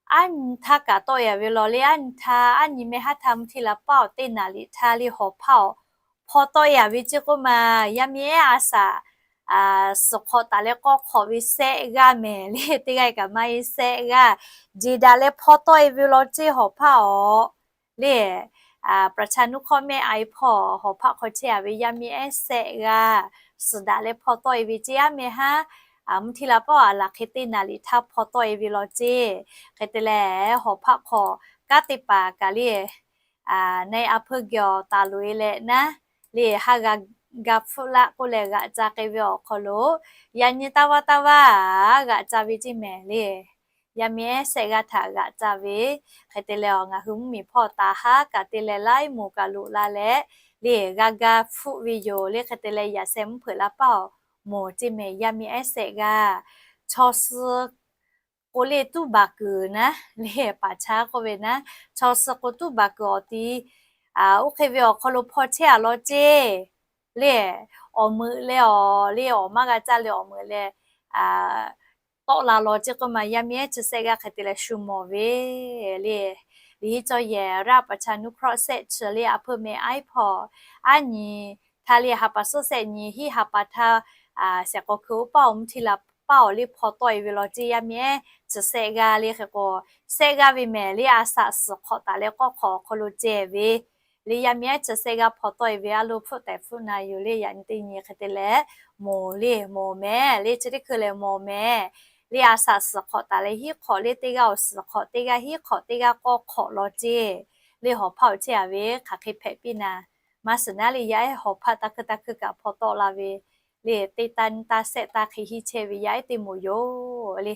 aˉ nyi htaˇ kaꞈ tawˆ e a ve law le, aˉ nyi htaˇ aˉ nyi mehˆ haˉ htaˇ mvuhˇ hti la paˉ awˬ teˇ naˍ liꞈ htaˇ le hawˬ hpaˆ awˬ hpaw tawˆ e a ve ceˇ k'oˆ ma, yaˇ miˇ ehˉ a shaꞈ suhˍ hk'awꞈ taˍ leh k'awˇ hk'awꞈ ve sehˆ g'aˇ mehˍ le. Teˇ g'aˇ kaꞈ maˇ e sehˆ g'aˇ jeˬ daꞈ leh hpaw tawˆ e ve law ceˇ hawˬ hpaˆ awˬ le ประชานุเคราะห์ mehˆ a e hpawˇ hawˬ hpaˆ hk'aw chehˇ a ve yaˇ miˇ ehˉ sehˆ g'aˇ suhˍ daꞈ leh hpaw tawˆ e ve ceˇ yaˇ mehˆ haˉ, mvuhˇ htiˇ la paˇ awˬ a laˬ hk'e teˇ naˍ liꞈ htaˇ hpaw tawˆ e ve law ceˇ. Hk'e te leh, hawˬ hpaˆ hk'aw kanˉ teˇ paˍ kaꞈ le, na e a hpeuˇ geh awˬ taˍ loꞈ e leh naˉ, le ha g'a ga hpfuhˆ laˆ k'oˆ leh g'aꞈ ca k'ai ve awˬ hk'aw lo, yaꞈ nyi taˇ vaˇ taˇ vaˇ g'aꞈ ca ve ceˇ mehˍ le. Yaˇ miˇ ehˉ sehˆ g'aˇ htaꞈ g'aꞈ ca ve, hk'e te leh awˬ ngaˬ hui mvuhˇ miˬ hpawˇ taˍ haˉ kaꞈ te leh laiˉ moˍ kaꞈ loꞈ la leh, le g'a ga hpfuhˆ ve yoˬ le. Hk'e te leh yaꞈ sheh mvuhˇ hpeuꞈ la paˇ awˬ moˍ ceˇ mehˍ yaˇ miˇ ehˉ sehˆ g'aˇ, chaw suh k'o le tuˉ baˬ kuiˬ naˉ le, paˍ chaˇ k'oˆ ve naˉ, chaw suh k'o tuˉ baˬ kuiˬ awˬ ti, oˇ hk'e ve awˬ hk'aw lo hpaw chehˇ a law ceˇ le. Awˬ meuꞈ leh awˬ le awˬ maˇ g'a caˇ leh awˬ meuꞈ leh tawˆ la law ceˇ k'oˆ ma yaˇ miˇ ehˉ chi sehˆ g'aˇ hk'e te leh shu mawˬ ve le. Liꞈ hiˉ cawˇ yehˬ ราชประชานุเคราะห์ sehˆ chi le a hpeuˇ mehˍ a e hpawˇ, aˉ nyi htaˇ le ha pa suhˉ sehˆ nyi hiˉ ha pa htaˇ, shehˍ k'aw hkui oˇ paˇ awˬ mvuhˇ htiˇ la paˇ awˬ le hpaw tawˆ e ve law ceˇ yaˇ miˇ ehˉ chi sehˆ g'aˇ le. Hk'e k'o, sehˆ g'aˇ ve mehˍ le a shaꞈ suhˍ hk'awꞈ taˍ leh k'awˇ hk'awꞈ awˬ hk'aw lo ceh ve le yaˇ miˇ ehˉ chi sehˆ g'aˇ hpaw tawˆ e ve a lo hpfuhˆ tehꞈ hpfuhˆ na yoˬ le. Yaꞈ nyi teˇ nyi hk'e te leh mawˬ le mawˬ mehˍ le chi teˇ hkui lehˬ mawˬ mehˍ le a shaꞈ suhˍ hk'awꞈ taˍ leh hiˉ hk'awꞈ le teˇ g'aˇ awˬ suhˍ hk'awꞈ teˇ g'aˇ hiˉ hk'awꞈ teˇ g'aˇ k'awˇ hk'awꞈ law ceˇ le hawˬ hpaˇ awˬ chehˇ a ve hk'aˬ hk'e hpehꞈ piˇ na. Maˇ suhˍ naˉ le yaˇ ehˉ hawˬ hpaˆ taˇ hkui taˇ hkui kaꞈ hpaw tawˆ la ve le teˇ taˇ nyi taˇ sehˆ taˇ hk'e hiˇ chehˇ ve yaˇ ehˉ teˇ moˍ yoˬ le.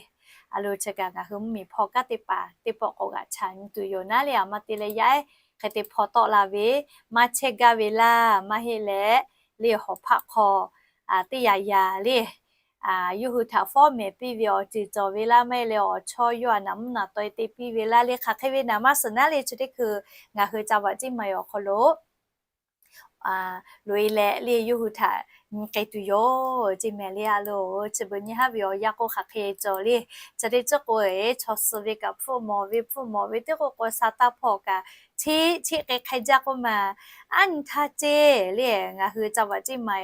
A lo chi kaꞈ ngaˬ hui mvuhˇ miˬ hpawˇ kanˉ teˇ paˍ teˇ pawˆ k'awꞈ g'aꞈ chaꞈ nyi tuˬ yoˬ naˉ le. A ma te leh yaˇ ehˉ hk'e te hpaw tawˆ la ve maˇ chehˇ gaˇ ve laˇ maˇ heˆ leh le hawˬ hpaˆ hk'aw teˇ yaꞈ yaꞈ le yawˇ hui htaꞈ fawˉ mehˍ piˇ ve awˬ ceuˬ cawˬ ve laˇ maˇ heˆ leh awˬ chawˇ yawˇ a naˍ mvuhˇ naˍ taw e te piˇ ve laˇ le hk'aˬ hk'e ve naˍ maˇ suhˍ naˉ le chi teˇ hkui ngaˬ hui ca vaꞈ ceˇ ma awˬ hk'aw lo loꞈ e leh le yawˇ hui htaꞈ nyi k'ai tuˬ yoˬ ceˇ mehˍ le. A lo chi beuꞈ nyi haˉ ve awˬ yanˇ k'o hk'aˬ hk'e cawˬ le. Chi teˇ ceuˬ k'o, chaw suh ve kaꞈ hpfuhˆ mawˬ ve hpfuhˆ mawˬ ve teˇ k'oˆ k'o sa taˇ hpawˇ kaꞈ cheˇ cheˇ k'ai hk'ai jaˇ k'oˆ ma, aˉ nyi htaˇ ceˇ le ngaˬ hui ca vaꞈ ceˇ ma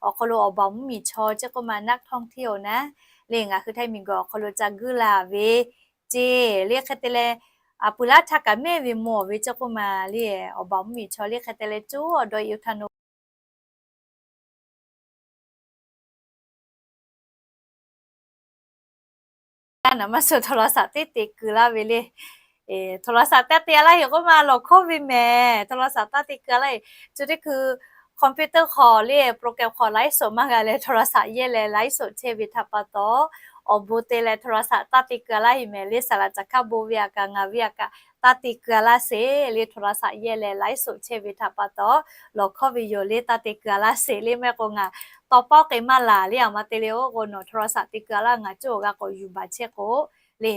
awˬ hk'aw lo awˬ baˬ mvuhˇ miˬ chaw ceˇ k'oˆ ma นักท่องเที่ยว naˉ le ngaˬ hui Htaiˇ miˬ guiˬ awˬ hk'aw lo ca guiˇ la ve ceˇ le hk'e te leh, a puˍ laˇ htaˇ kaꞈ mehˇ ve mawˬ ve ceˇ k'oˆ ma le awˬ baˬ mvuhˇ miˬ chaw le hk'e te leh coˇ awˬ dawˇ e u htaˇ no naˍ maˇ suhˍ โทรศัพท์ teˇ te keu laˇ ve le. โทรศัพท์ taˇ te a laˇ heˍ k'oˆ ma lawˬ hkawˇ ve mehˍ โทรศัพท์ taˇ te keu a laˇ heˍ. Chi teˇ hkui computer hk'aw le program hk'aw ไลฟ์สด maˇ g'a leh โทรศัพท์ yehˇ leh ไลฟ์สด chehˇ ve htaꞈ pa taw, awˬ bon te leh โทรศัพท์ taˇ te keu a laˇ heˍ mehˍ le. Saˍ laꞈ caˬ hkaˇ bon ve a kaꞈ ngaˬ ve a kaꞈ taˇ te keu a laˇ sheˍ le โทรศัพท์ yehˇ leh ไลฟ์สด chehˇ ve htaꞈ pa taw, lawˬ hkawˇ ve yoˬ le taˇ te keu a laˇ sheˍ le. Maˇ heˆ k'o ngaˬ tawˇ pawˆ k'e maˇ laˬ le a ma te le oˇ k'o nawˬ โทรศัพท์ te keu a laˇ ngaˬ coˇ awˬ g'a k'awꞈ yuˬ baˬ chehˇ k'o le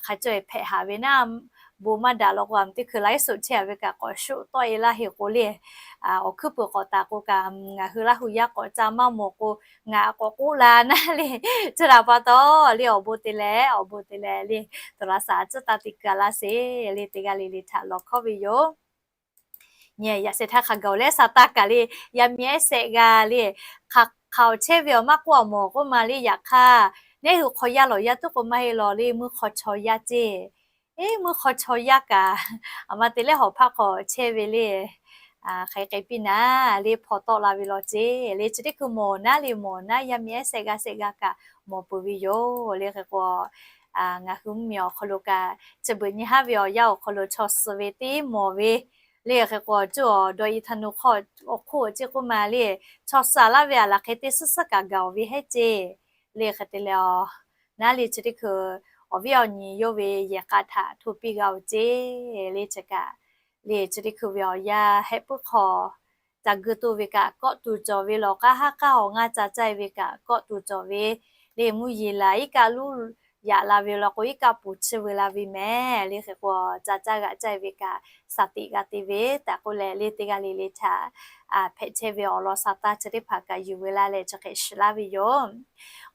hk'a cawˇ e hpehꞈ haꞈ ve naˉ, bon maˇ daꞈ law k'o a ma teˇ hkui ไลฟ์สด chehˇ a ve kaꞈ k'awꞈ shoˆ tawˆ e laˇ heˍ k'o le awˬ hkuiˉ peuˬ k'awꞈ taˍ k'o kaꞈ ngaˬ hui Laˇ hu yaˇ k'awꞈ ca maˇ mawˬ k'o ngaˬ k'awꞈ k'oˆ la naˉ le. Chi htaꞈ pa taw le awˬ bon te leh awˬ bon te leh le โทรศัพท์ a tcuhˉ taˇ te keu a laˇ sheˍ le teˇ g'aˇ le le htaꞈ lawˬ hkawˇ ve yoˬ. Nyi yaꞈ sheh htaˇ hk'a gaˬ leh sa taˇ kaꞈ le yaˇ miˇ ehˉ sehˆ g'aˇ le hk'aˬ hk'aˬ awˬ chehˇ ve awˬ maˇ k'oˆ awˬ mawˬ k'oˆ ma le yaꞈ hk'aˇ, neˉ hui hk'aw yaˇ lawˬ yaˇ tuˉ k'o maˇ heˆ law le meuˇ hk'aw chaw yaˇ ceˇ. Eˉ meuˇ hk'aw chaw yaˇ kaꞈ a ma te leh hawˬ hpaˆ hk'aw chehˇ ve le hk'aˬ hk'e k'ai piˇ naˉ le hpaw tawˆ la ve law ceˇ le chi teˇ hkui mawˬ naˉ le mawˬ naˉ yaˇ miˇ ehˉ sehˆ g'aˇ sehˆ g'aˇ kaꞈ mawˬ peuˬ ve yoˬ le. Hk'e k'o ngaˬ hui mvuhˇ miˬ awˬ hk'aw lo kaꞈ chi beuꞈ nyi haˉ ve awˬ yanˇ awˬ hk'aw lo chaw suh ve teˇ mawˬ ve le. Hk'e k'o cuˇ awˬ dawˇ e htaˇ nu hk'aw awˬ hk'oˆ ceˇ k'oˆ ma le chaw suh a laˇ ve a laˬ hk'e teˇ suhˉ suhˉ kaꞈ gaˬ awˬ ve heˉ ceˇ le. Hk'e te leh naˉ le chi teˇ hkui awˬ viˉ awˬ nyi yawˇ ve yehˬ k'a htaꞈ hto piˇ g'a oˬ ceˇ le chi kaꞈ le chi teˇ hkui ve awˬ yanˇ hehˆ puiˉ hk'aw ca guiˇ toˇ ve kaꞈ kawˆ tuˬ cawˬ ve lawˬ k'aˉ haˉ k'aˉ awˬ ngaˇ ca caˇ e ve kaꞈ kawˆ tuˬ cawˬ ve le mvuhˇ yeˬ laˬ iˉ kaˆ luˉ yaꞈ la ve law k'o iˉ kaˆ poˬ chiˇ veu la ve mehˍ le. Hk'e k'o ca caˇ g'aꞈ caˇ e ve kaꞈ shaˍ tiꞈ g'a te ve tehꞈ k'oˆ leh le teˇ g'aˇ le le htaꞈ hpehꞈ chehˇ ve awˬ lawn sa taˇ chi teˇ hpaˍ kaꞈ yuˬ veu laˇ leh chi hk'e shiˍ laˇ ve yoˬ.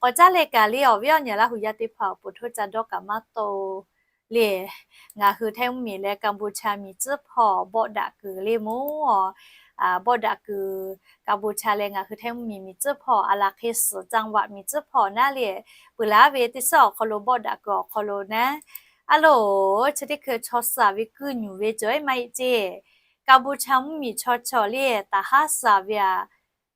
K'awꞈ caˉ leh kaꞈ le awˬ viˉ awˬ nyi Laˇ hu yaˇ teˇ hpaˍ awˬ pon htoˇ ca dawˇ kaꞈ maˇ tawˆ le ngaˬ hui Htaiˇ mvuhˇ miˬ leh Kaˍboˍchaˍ miˬ tcuhˉ hpawˇ bawˆ daꞈ kuiˬ le mawˬ bawˆ daꞈ kuiˬ Kaˍboˍchaˍ leh ngaˬ hui Htaiˇ mvuhˇ miˬ miˬ tcuhˉ hpawˇ a laˬ hk'e suhˍ จังหวัด miˬ tcuhˉ hpawˇ naˉ le peuˬ laˬ ve teˇ suhˉ awˬ hk'aw lo bawˆ daꞈ kuiˬ awˬ hk'aw lo naˉ a loˬ chi teˇ hkui chaw suh a ve kuiˇ nyuˬ ve cawˬ e maˇ heˆ ceˇ. Kaˍbuˍchaˇ mvuhˇmiˬ chaw chi le taˍ haˉ suhˍ ve a,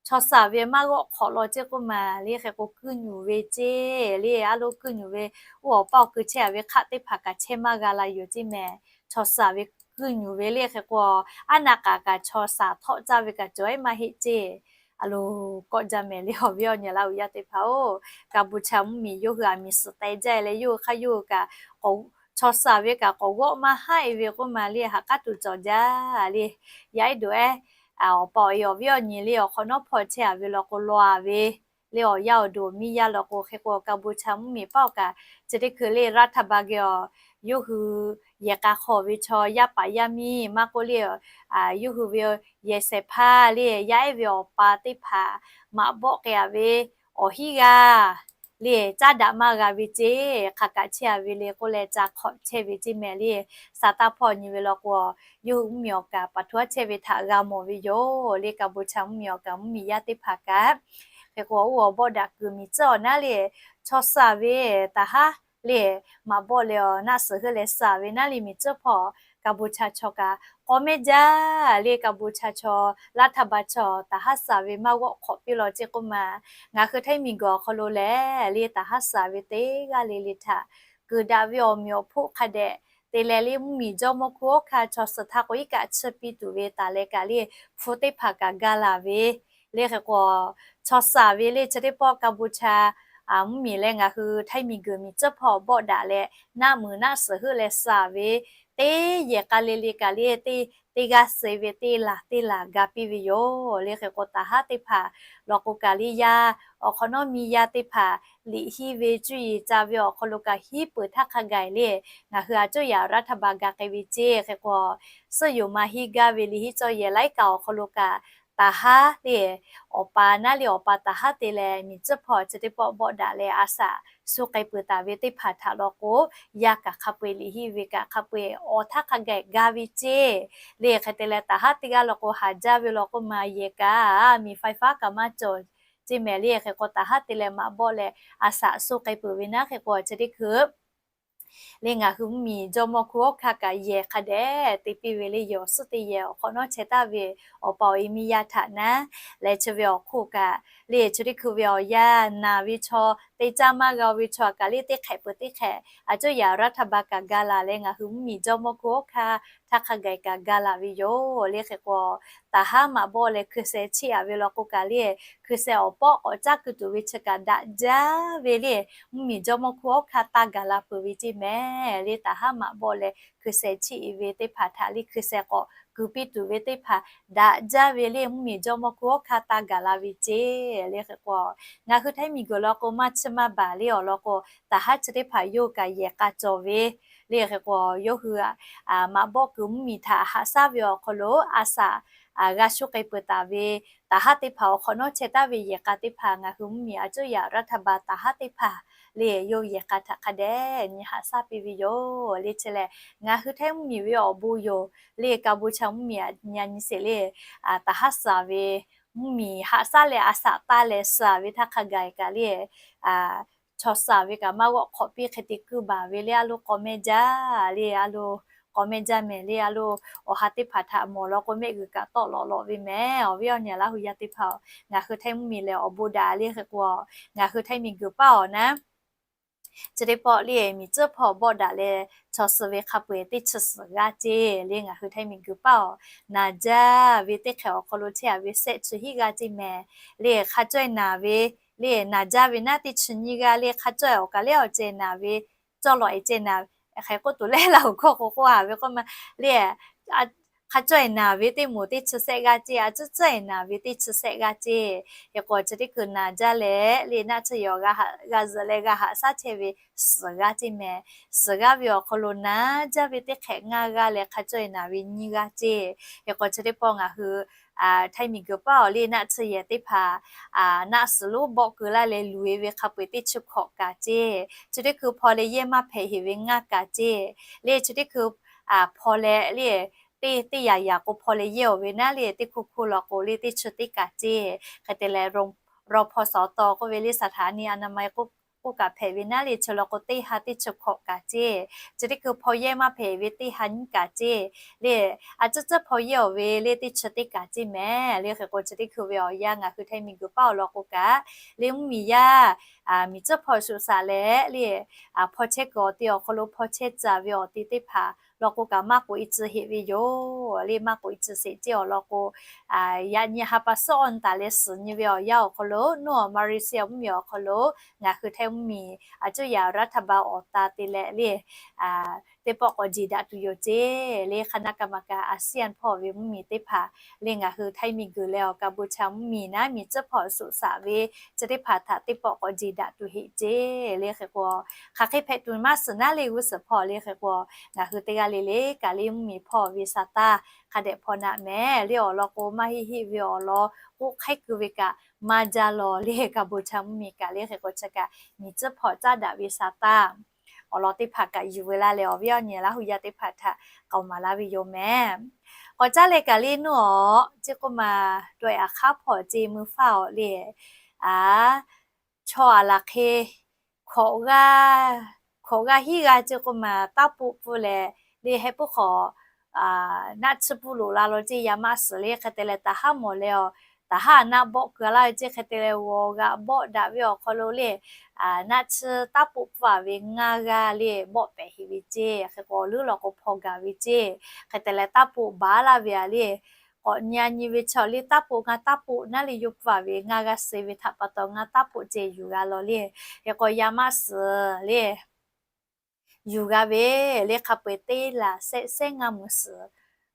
chaw suhˍ ve maˇ g'awˆ hk'awꞈ law ceˇ k'oˆ ma le, hk'e k'o kuiˇ nyuˬ ve ceˇ le, a lo kuiˇ nyuˬ ve, oˇ awˬ paˇ awˬ kui chehˇ a ve hk'aˆ teˇ hpaˍ kaꞈ chehˇ maˇ g'a la yoˬ ceˇ mehˍ. Chaw suhˍ ve kuiˇ nyuˬ ve le, hk'e k'o a naˆ k'aꞈ kaꞈ chaw suhˍ htawˆ caˇ ve kaꞈ cawˬ ehˉ maˇ heˆ ceˇ. A lo kawˆ jaˇ mehˍ le, awˬ viˉ awˬ nyi Laˇ huˍ yaˇ teˇ hpaˍ-oˬ, Kaˍbuˍchaˇ mvuhˇmiˬ yawˇ hui a miˬ suhˍ teh jaˇ le, yawˇ hui hk'aˇ yawˇ hui kaꞈ chaw suhˍ ve kaꞈ k'awꞈ g'awˆ maˇ haˆ e ve k'oˆ ma le, ha k'aˉ tuˬ cawˬ jaˇ le. Yaˇ ehˉ doꞈ ehˉ, awˬ pa awˬ e awˬ viˉ awˬ nyi le awˬ hk'awꞈ nawˉ hpawˇ chehˇ a ve law k'o, law a ve le awˬ yaˇ awˬ duˬ miˇ yaˇ law k'o, hk'e k'o Kaˍbuˍchaˇ mvuhˇmiˬ paˆ awˬ kaꞈ chi teˇ hkui le รัฐบาล geh a, yawˇ hui yehˬ k'a hk'aw ve chaw yaˇ paˍ yaˇ miˇ maˇ k'oˆ le, yawˇ hui ve yehˬ shehˍ hpaˇ le yaˇ ehˉ ve awˬ pa teˇ hpaˍ maꞈ bawˆ k'ai a ve awˬ hinˉ g'aˇ le caˉ daꞈ maˇ g'a ve ceˇ, hk'aˬ kaꞈ chehˇ a ve le k'oˆ leh ca hk'awꞈ chehˇ ve ceˇ mehˍ le. Saˍtanˍ hpawˇ nyi ve law k'o, yawˇ hui mvuhˇmiˬ awˬ kaꞈ paˍ htoꞈ haˉ chehˇ ve htaꞈ g'a mawˬ ve yoˬ le. Kaˍbuˍchaˇ mvuhˇmiˬ awˬ kaꞈ mvuhˇmiˬ yaˇ teˇ hpaˍ kaꞈ hk'e k'o, oˇ awˬ bawˆ daꞈ kuiˬ miˬ tcuhˉ awˬ naˉ le, chaw suhˍ ve taˍ haˉ le maꞈ bawˆ leh awˬ naˆ suhˍ heuˆ leh suhˍ ve naˉ le miˬ tcuhˉ hpawˇ Kaˍbuˍchaˇ chaw kaꞈ k'aw mehˉ jaˇ le. Kaˍbuˍchaˇ chaw รัฐบาล chaw taˍ haˉ suhˍ ve maˇ g'awˆ hk'awꞈ piˇ law ceˇ k'oˆ ma, ngaˬ hui Htaiˇ miˬguiˬ awˬ hk'aw lo lehˬ le taˍ haˉ suhˍ ve teˇ g'aˇ le le htaꞈ kuiˬ daꞈ ve awˬ meꞈ awˬ hpoˆ hk'a dehꞈ te leh le mvuhˇmiˬ jawˇmawˇ hkunˉ hawˉ hkanˇ chaw suhˍ htaˇ k'o iˉ kaˆ chiˇ piˇ tuˬ ve taˍ leh kaꞈ le hpu teˇ hpaˍ kaꞈ ga laˬ ve le. Hk'e k'o, chaw suhˍ ve le chi teˇ pawˆ Kaˍbuˍchaˇ mvuhˇmiˬ leh ngaˬ hui Htaiˇ miˬguiˬ miˬ tcuhˉ hpawˇ bawˆ daꞈ leh naˆ muiˬ naˆ suhˍ heuˆ leh suhˍ ve teˇ yehˬ k'a le le kaꞈ le teˇ g'aˇ suh ve teˇ laˬ teˇ laˬ ga piˇ ve yoˬ le. Hk'e k'o, taˍ haˉ teˇ hpaˍ law k'o kaꞈ le yaˇ awˬ hk'awꞈ nawˉ miˇ yaˇ teˇ hpaˍ liꞈ hiˉ ve cuˇ yiˍ ca ve awˬ hk'aw lo kaꞈ hiˉ peuˬ htaˇ hk'a gaˬ le ngaˬ hui a cuˇ yaꞈ รัฐบาล ga k'ai ve ceˇ. Hk'e k'o, suhˆ yoˍ ma hiˉ gaˇ ve liꞈ hiˉ cawˇ yehˬ laiˉ kaꞈ awˬ hk'aw lo kaꞈ taˍ haˉ le awˬ pa naˉ le awˬ pa taˍ haˉ te leh miˬ tcuhˉ hpawˇ chi teˇ pawˆ bawˆ daꞈ leh a shaꞈ suh k'ai peuˬ taˍ ve teˇ hpaˍ htaꞈ law k'o, yaˇ kaꞈ hk'a peu-eˬ liꞈ hiˉ ve kaꞈ hk'a peu-eˬ awˬ htaˇ hk'a gaˬ ga ve ceˇ le. Hk'e te leh taˍ haˉ teˇ g'aˇ law k'o haˍ jaˇ ve law k'oˆ ma yehˬ kaꞈ miˬ ไฟฟ้า kaꞈ maˇ cawˬ ceˇ mehˍ le. Hk'e k'o, taˍ haˉ te leh maꞈ bawˆ leh a shaꞈ suh k'ai peuˬ ve naˉ. Hk'e k'o, chi teˇ hkui le ngaˬ hui mvuhˇmiˬ jawˇmawˇ hkunˉ hawˉ hkanˇ kaꞈ yehˬ hk'a dehꞈ te piˇ ve le, yehˬ awˬ suhˉ teˇ yehˬ awˬ hk'awꞈ nawˉ chehˇ taˍ ve awˬ pa awˬ e miˇ yaˇ htaꞈ naˉ leh chi ve awˬ hk'oˆ kaꞈ le chi teˇ hkui ve awˬ yanˇ naˬ ve chaw teˇ caˇ maˇ g'a ve chaw kaꞈ le teˇ hk'ehꞈ peuˬ teˇ hk'ehꞈ a cuˇ yaꞈ รัฐบาล kaꞈ ga laˬ leh ngaˬ hui mvuhˇmiˬ jawˇmawˇ hkunˉ hawˉ hkanˇ htaˇ hk'a gaˬ kaꞈ ga laˬ ve yoˬ le. Hk'e k'o, taˍ haˉ maꞈ bawˆ leh hkui sheh chiˆ a ve law k'o kaꞈ le hkui sheh awˬ pawˆ k'awꞈ caˉ keu tuˬ ve chi kaꞈ daꞈ jaˇ ve le mvuhˇmiˬ jawˇmawˇ hkunˉ hawˉ hkanˇ taˇ gaˬ la peuˬ ve ceˇ mehˍ le. Taˍ haˉ maꞈ bawˆ leh hkui sheh chiˆ e ve teˇ hpaˍ htaꞈ le hkui sheh k'awꞈ keu piˇ tuˬ ve teˇ hpaˍ daꞈ jaˇ ve le mvuhˇmiˬ jawˇmawˇ hkunˉ hawˉ hkanˇ taˇ gaˬ la ve ceˇ le. Hk'e k'o, ngaˬ hui Htaiˇ miˬguiˬ law k'o maˇ chiˇ maˇ baˬ le awˬ lawn k'o, taˍ haˉ chi teˇ hpaˍ yawˇ hui kaꞈ yehˬ k'a cawˬ ve le. Hk'e k'o, yawˇ hui maꞈ bawˆ kuiˬ mvuhˇmiˬ htaꞈ haꞈ shaˉ ve awˬ hk'aw lo a shaꞈ g'a shuˉ k'ai peuˬ taˍ ve taˍ haˉ teˇ hpaˍ awˬ hk'awꞈ nawˉ chehˇ taˍ ve yehˬ k'a teˇ hpaˍ ngaˬ hui mvuhˇmiˬ a cuˇ yaꞈ รัฐบาล taˍ haˉ teˇ hpaˍ le yawˇ yehˬ k'a htaꞈ hk'a dehꞈ nyi haꞈ shaˉ piˇ ve yoˬ le. Chi lehˬ, ngaˬ hui Htaiˇ mvuhˇmiˬ ve awˬ bon yoˬ le. Kaˍbuˍchaˇ mvuhˇmiˬ a nyi a nyi sheˍ le, taˍ haˉ suhˍ ve mvuhˇmiˬ haꞈ shaˉ leh a shaꞈ taˇ leh suhˍ ve htaˇ hk'a gaˬ kaꞈ le chaw suhˍ ve kaꞈ maˇ g'awˆ hk'awꞈ piˇ hk'e te kuiˇ baˬ ve le a lo k'aw mehˆ jaˇ le a lo k'aw mehˆ jaˇ mehˍ le a lo awˬ ha teˇ hpaˍ htaꞈ mawˬ law k'o mehˆ g'uiˬ kaꞈ tawˆ lawꞈ lawꞈ ve mehˍ. Awˬ viˉ awˬ nyi Laˇ huˍ yaˇ teˇ hpaˍ-oˬ, ngaˬ hui Htaiˇ mvuhˇmiˬ lehˬ awˬ bon daꞈ le. Hk'e k'o, ngaˬ hui Htaiˇ miˬguiˬ paˇ awˬ naˉ chi teˇ pawˆ le miˬ tcuhˉ hpawˇ bawˆ daꞈ leh chaw suhˍ ve hk'a peu-eˬ teˇ chi suhˍ g'aˇ ceˇ le. Ngaˬ hui Htaiˇ miˬguiˬ paˇ awˬ naˍ jaˇ ve teˇ hk'ehꞈ awˬ hk'aw lo chehˇ a ve shehˆ chi hiˉ g'aˇ ceˇ mehˍ le. Hk'a cawˇ-e naˍ ve le naˍ jaˇ ve naˉ teˇ chi nyiˇ g'aˇ le hk'a cawˇ-e awˬ kaˬ lehˬ awˬ ceh naˍ ve cawˇ lawꞈ-e ceh naˍ hk'e k'oˆ tuˬ leh Laˇ huˍ hkawˇ k'o k'oˆ a ve k'oˆ ma le hk'a cawˇ-e naˍ ve teˇ moˍ teˇ chi shehˆ g'aˇ ceˇ, a cuˇ cawˇ-e naˍ ve teˇ chi shehˆ g'aˇ ceˇ. Hk'e k'o chi teˇ hkui naˍ jaˇ leh le naˆ tsuhˇ yehˬ awˬ g'a zuhꞈ leh g'a haꞈ shaˉ chehˇ ve suhˍ g'aˇ ceˇ mehˍ. Suhˍ g'aˇ ve awˬ hk'aw lo naˍ jaˇ ve teˇ hk'ehꞈ ngaˇ g'aˇ leh hk'a cawˇ-e naˍ ve nyiˇ g'aˇ ceˇ. Hk'e k'o chi teˇ pawˆ ngaˬ hui Htaiˇ miˬguiˬ paˇ awˬ le naˆ tsuhˇ yehˬ teˇ hpaˍ naˆ suhˍ lonˉ bawˆ keu laˇ leh luˬ-e ve hk'a peu-eˬ teˇ chi hkawꞈ kaꞈ ceˇ. Chi teˇ hkui hpaw leh yehˇ maˇ hpehꞈ heˍ ve ngaˇ kaꞈ ceˇ. Le chi teˇ hkui hpaw leh le teˇ teˇ yaꞈ yaꞈ k'o hpaw leh yehˇ-oˬ ve naˉ le teˇ hkui hkui lawꞈ k'o le teˇ chi teˇ kaꞈ ceˇ. Hk'e te leh raw hpaw sawˍ taw k'oˆ ve le สถานีอนามัย k'o k'oˆ kaꞈ hpehꞈ ve naˉ le, chi law k'o teˇ ha teˇ chi hkawꞈ kaꞈ ceˇ. Chi teˇ hkui hpaw yehˇ maˇ hpehꞈ ve teˇ ha nyiˇ kaꞈ ceˇ le. A ciˉ ciˉ hpaw yehˇ awˬ ve le teˇ chi teˇ kaꞈ ceˇ mehˍ le. Hk'e k'o chi teˇ hkui ve awˬ yanˇ ngaˬ hui htaiˇ miˬguiˬ paˉ awˬ lawn k'o kaꞈ le mvuhˇmiˬ yaˇ miˬ tcuhˉ hpawˇ shuˍ shaꞈ leh le hpaw chehˇ kuiˬ awˬ te awˬ hk'aw lo hpaw chehˇ caˍ ve awˬ te teˇ hpaˍ law k'o kaꞈ maˇ k'oꞈ e tcuh heꞈ ve yoˬ le. Maˇ k'oꞈ e tcuh sheˍ ceˇ awˬ lawn k'o, yaꞈ nyi ha pa suhˉ awˬ taˍ leh suhˍ nyi ve awˬ yanˇ awˬ hk'aw lo, nawˬ Malaysia mvuhˇmiˬ awˬ hk'aw lo ngaˬ hui htaiˇ mvuhˇmiˬ a cuˇ yaꞈ รัฐบาล awˬ ta te leh le teˇ pawˆ k'awꞈ jeˬ daꞈ tuˬ yoˬ ceˇ le. คณะกรรมการอาเซียน hpawˇ ve mvuhˇmiˬ teˇ hpaˍ le ngaˬ hui htaiˇ miˬguiˬ leh awˬ Kaˍbuˍchaˍ mvuhˇmiˬ naˉ miˬ tcuhˉ hpawˇ shuˍ shaꞈ ve chi teˇ hpaˍ htaꞈ teˇ pawˆ k'awꞈ jeˬ daꞈ tuˬ heˆ ceˇ le. Hk'e k'o hk'aˬ hk'e hpehꞈ tuˬ maˇ suhˍ naˉ le g'uˇ suhˍ hpawˇ le. Hk'e k'o ngaˬ hui teˇ g'aˇ le le kaꞈ le mvuhˇmiˬ hpawˇ ve sa taˇ hk'a dehꞈ hpaw naꞈ mehˍ le. Awˬ lawn k'o maˇ heˆ heˆ ve awˬ lawn k'oˆ hk'aiˉ keu ve kaꞈ maˇ jaˇ lawˬ le. Kaˍbuˍchaˍ mvuhˇmiˬ kaꞈ le hk'e k'o chi kaꞈ miˬ tcuhˉ hpawˇ caˉ daꞈ ve sa taˇ awˬ lawn teˇ hpaˍ kaꞈ yuˬ veu laˇ leh awˬ viˉ awˬ nyi Laˇ huˍ yaˇ teˇ hpaˍ htaꞈ k'aoˍ maˍ laˇ ve yoˬ mehˍ. K'awꞈ caˉ leh kaꞈ le nuˇ awˬ ceˇ k'oˆ ma daweh aꞈ hk'aˉ hpawˇ ceˇ mui faˇ awˬ le, a, chaw aˬ laˬ hk'e hkawꞈ g'aˇ hiˉ g'aˇ ceˇ k'oˆ ma taˇ poˆ pfuhˇ leh le heh puiˉ hk'awꞈ naˆ tsuhˇ pfuhˇ loꞈ la law ceˇ yaˇ maˇ suhˍ le. Hk'e te leh taˍ haˉ mawˬ leh awˬ taˍ haˉ naˆ bawˆ keu laˇ ve ceˇ. Hk'e te leh g'awˬ g'aꞈ bawˆ daꞈ ve awˬ hk'aw lo le naˆ tsuhˇ taˇ poˆ pfuhˇ a ve ngaˇ g'aˇ le bawˆ pehˍ heˆ ve ceˇ. Hk'e k'o awˬ leuˉ law k'o hpaw gaˬ ve ceˇ. Hk'e te leh taˇ poˆ baˬ laˇ ve a le k'awꞈ nyi nyi ve chaw le taˇ poˆ ngaˇ taˇ poˆ naˉ le yawˇ pfuhˇ a ve ngaˇ g'aˇ suh ve htaꞈ pa taw ngaˇ taˇ poˆ ceˇ yuˬ g'a law le. Hk'e k'o yaˇ maˇ suhˍ le yuˬ g'a ve le hk'a peu-eˬ teˇ laˬ sehˆ sehˆ ngaˇ meuˍ suhˍ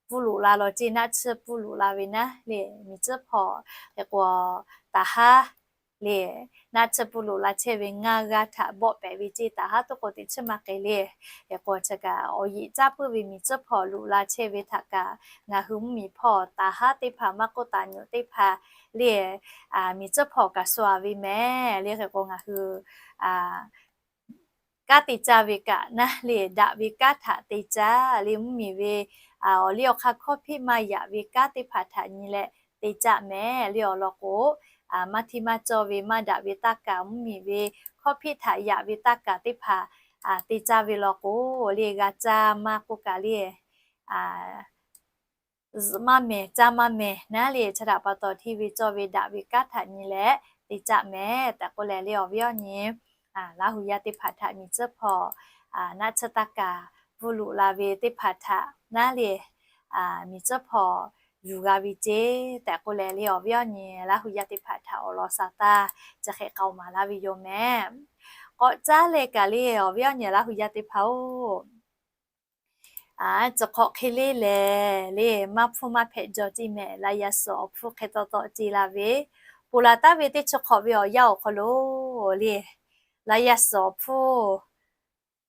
pfuhˇ loꞈ la law ceˇ naˆ tsuhˇ pfuhˇ loꞈ la ve naˉ le miˬ tcuhˉ hpawˇ hk'e k'o taˍ haˉ le naˆ tsuhˇ pfuhˇ loꞈ la chehˇ ve ngaˇ g'aˇ htaꞈ bawˆ pehˍ ve ceˇ. Taˍ haˉ tuˉ k'o teꞈ chiˇ maˇ k'ai le. Hk'e k'o chi kaꞈ awˬ yeꞈ caˇ puiˉ ve miˬ tcuhˉ hpawˇ loꞈ la chehˇ ve htaꞈ kaꞈ ngaˬ hui mvuhˇmiˬ hpawˇ taˍ haˉ teˇ hpaˍ maˇ k'oˆ taˍ nyoꞈ teˇ hpaˍ le miˬ tcuhˉ hpawˇ kaꞈ shu a ve mehˍ le. Hk'e k'o ngaˬ hui kanˉ te caˇ ve kaꞈ naˉ le daꞈ ve kanˉ htaꞈ te caˇ le mvuhˇmiˬ ve awˬ liˇ awˬ hk'aˇ hkawˇ hpiˆ maˇ yaꞈ ve kanˉ teˇ hpaˍ htaꞈ nyi leh te caˇ mehˍ le. Awˬ lawn k'o maˇ htiˇ maˇ cawˇ ve maˇ daꞈ ve taˇ kaˍ mvuhˇmiˬ ve hkawˇ hpiˆ htaꞈ yaꞈ ve taˇ kaˍ teˇ hpaˍ te caˇ ve law k'o le g'a caˇ maˇ k'oˆ kaꞈ le zuhꞈ maˇ mehˍ caˇ maˇ mehˍ naˉ le chi htaꞈ pa taw hteˇ ve cawˇ ve daꞈ ve kanˉ htaꞈ nyi leh te caˇ mehˍ tehꞈ k'oˆ leh le awˬ viˉ awˬ nyi Laˇ huˍ yaˇ teˇ hpaˍ htaꞈ miˬ tcuhˉ hpawˇ naˆ tsuhˇ taˇ kaˍ pfuhˇ loꞈ la ve teˇ hpaˍ htaꞈ naˉ le miˬ tcuhˉ hpawˇ yuˬ g'a ve ceˇ tehꞈ k'oˆ leh le awˬ viˉ awˬ nyi Laˇ huˍ yaˇ teˇ hpaˍ htaꞈ awˬ lawn sa taˇ chi hk'e k'aoˍ maˍ laˇ ve yoˬ mehˍ. K'awꞈ caˉ leh kaꞈ le awˬ viˉ awˬ nyi Laˇ huˍ yaˇ teˇ hpaˍ-oˬ, a, tcuh hk'awꞈ hk'e le lehˬ le maˇ hpfuhˇ maˇ hpehꞈ jaw ceˇ mehˍ. Laˇ yaˇ suhˍ awˬ hpfuhˇ hk'e taw taw ce la ve, ponˬ laˬ taˍ ve teˇ chi hk'awꞈ ve awˬ yanˇ awˬ hk'aw lo le laˇ yaˇ suhˍ awˬ hpfuhˇ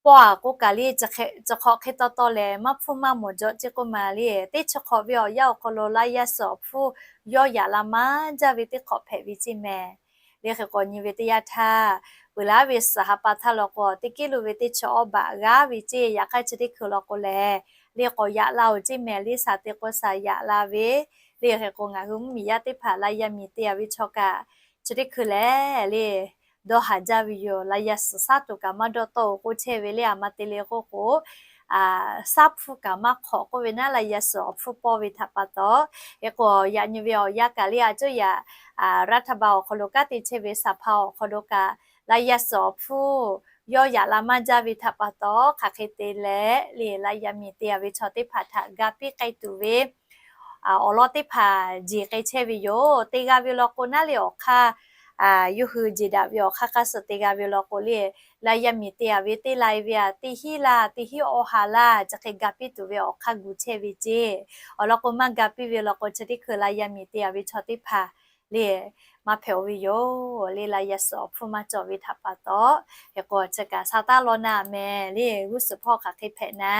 pawˆ a k'oˆ kaꞈ le tcuh hk'awꞈ hk'e taw taw lehˬ maˇ hpfuhˇ maˇ mawˬ jaw ceˇ k'oˆ ma le. Teˇ chi hk'awꞈ ve awˬ yanˇ awˬ hk'aw lo laˇ yaˇ suhˍ awˬ hpfuhˇ yawˇ yaꞈ la maˇ jaˇ ve teˇ hk'awꞈ hpehꞈ ve ceˇ mehˍ. Le hk'e k'awꞈ nyi ve teˇ yanˇ htaˇ, peuˬ laˇ ve suhˍ ha pa htaˇ law k'o teˇ kehˉ lo ve teˇ chi awˇ baꞈ g'aˇ ve ceˇ. Yaꞈ hk'aˇ chi teˇ hkui law k'o lehˬ le k'awꞈ yaꞈ la-oˬ ceˇ mehˍ. Le shaˍ te k'o shaˍ yaꞈ la ve le hk'e k'o ngaˬ hui mvuhˇmiˬ yaˇ teˇ hpaˍ laˇ yaˇ miˬ te a ve chaw kaꞈ chi teˇ hkui lehˬ le dawˇ haˍ jaˇ ve yoˬ. Laˇ yaˇ suhˍ shaˉ tuˬ kaꞈ maˇ dawˇ tawˆ-oˬ k'oˆ chehˇ ve le. A ma te le k'oˆ k'o shaˉ hpu kaꞈ maˇ hk'awꞈ k'oˆ ve naˉ laˇ yaˇ suhˍ awˬ hpfuhˇ pawˇ ve htaꞈ pa taw. Hk'e k'o yaꞈ nyi ve awˬ yanˇ kaꞈ le a cuˇ yaꞈ รัฐบาล awˬ hk'aw lo kanˉ te chehˇ ve สภา awˬ hk'aw lo kaꞈ laˇ yaˇ suhˍ awˬ hpfuhˇ yawˇ yaꞈ la maˇ jaˇ ve htaꞈ pa taw hk'aˬ hk'e te leh le laˇ yaˇ miˬ te a ve chaw teˇ hpaˍ htaꞈ ga piˇ k'ai tuˬ ve awˬ lawn teˇ hpaˍ jeˬ k'ai chehˇ ve yoˬ. Te g'a ve law k'o naˉ le awˬ hk'aˇ yawˇ hui jeˬ daꞈ ve awˬ hk'aˇ hk'aˇ suh te g'a ve law k'o le laˇ yaˇ miˬ te a ve teˇ lai ve a teˇ hinˉ laˇ teˇ hinˉ awˇ ha laˇ chi hk'e ga piˇ tuˬ ve awˬ hk'aˇ gu chehˇ ve ceˇ. Awˬ lawn k'o maˇ ga piˇ ve law k'o chi teˇ hkui laˇ yaˇ miˬ te a ve chaw teˇ hpaˍ le maˇ hpehꞈ-oˬ ve yoˬ. Le laˇ yaˇ suhˍ awˬ hpfuhˇ maˇ cawˬ ve htaꞈ pa taw. Hk'e k'o chi kaꞈ sa taˇ law na mehˍ le g'uˇ suhˍ hpawˇ hk'aˬ hk'e hpehꞈ na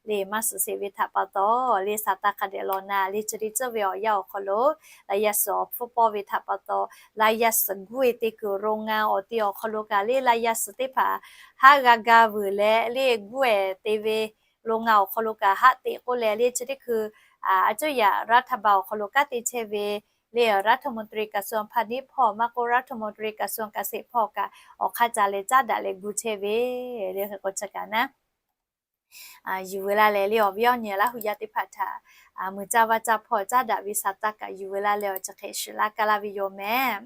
le maˇ suhˍ sheˍ ve htaꞈ pa taw le sa taˇ hk'a dehꞈ law na le chi teˇ ceuˬ ve awˬ yanˇ awˬ hk'aw lo laˇ yaˇ suhˍ awˬ hpfuhˇ pawˇ ve htaꞈ pa taw laˇ yaˇ suhˍ guˇ-e te kuiˬ โรงงาน awˬ te awˬ hk'aw lo kaꞈ le laˇ yaˇ suhˍ teˇ hpaˍ haˆ g'a ga vuiˬ leh le guˇ-e te ve โรงงาน awˬ hk'aw lo kaꞈ haˆ teꞈ k'oˆ leh le chi teˇ hkui a cuˇ yaꞈ รัฐบาล awˬ hk'aw lo kanˉ te chehˇ ve le รัฐมนตรีกระทรวงพาณิชย์ hpawˇ maˇ k'oˆ รัฐมนตรีกระทรวงเกษตร hpawˇ kaꞈ awˬ hk'aˇ ca leh caˉ daꞈ leh gu chehˇ ve le. Hk'e k'o chi kaꞈ naˉ yuˬ veu laˇ leh le awˬ viˉ awˬ nyi Laˇ hu yaˇ teˇ hpaˍ htaꞈ mui caˇ vaˇ caˇ hpawˇ caˉ daꞈ ve sa taˇ kaꞈ yuˬ veu laˇ leh awˬ chi hk'e shiˍ laˇ kaˇ laˇ ve yoˬ meh.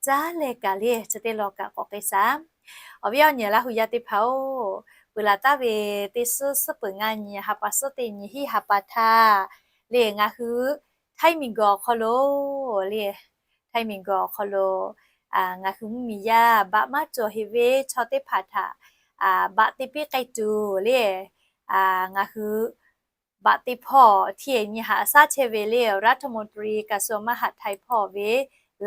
Caˉ leh kaꞈ le chi teˇ law kaꞈ k'awꞈ k'ai shaˍ. Awˬ viˉ awˬ nyi Laˇ hu yaˇ teˇ hpaˍ-oˬ, peuˬ laˬ taˍ ve teˇ suhˉ suhˉ peuˬ ngaˇ nyi ha pa suhˉ teˇ nyi hiˉ ha pa htaˇ le ngaˬ hui Htaiˇ miˬguiˬ awˬ hk'aw lo le, Htaiˇ miˬguiˬ awˬ hk'aw lo ngaˬ hui mvuhˇmiˬ yaˇ baꞈ maˇ cawˬ heꞈ ve chaw teˇ hpaˍ htaꞈ baꞈ te piˇ k'ai tuˬ le, ngaˬ hui baꞈ te hpawˇ hteˇ nyi haꞈ shaˉ chehˇ ve le รัฐมนตรีกระทรวงมหาดไทย hpawˇ ve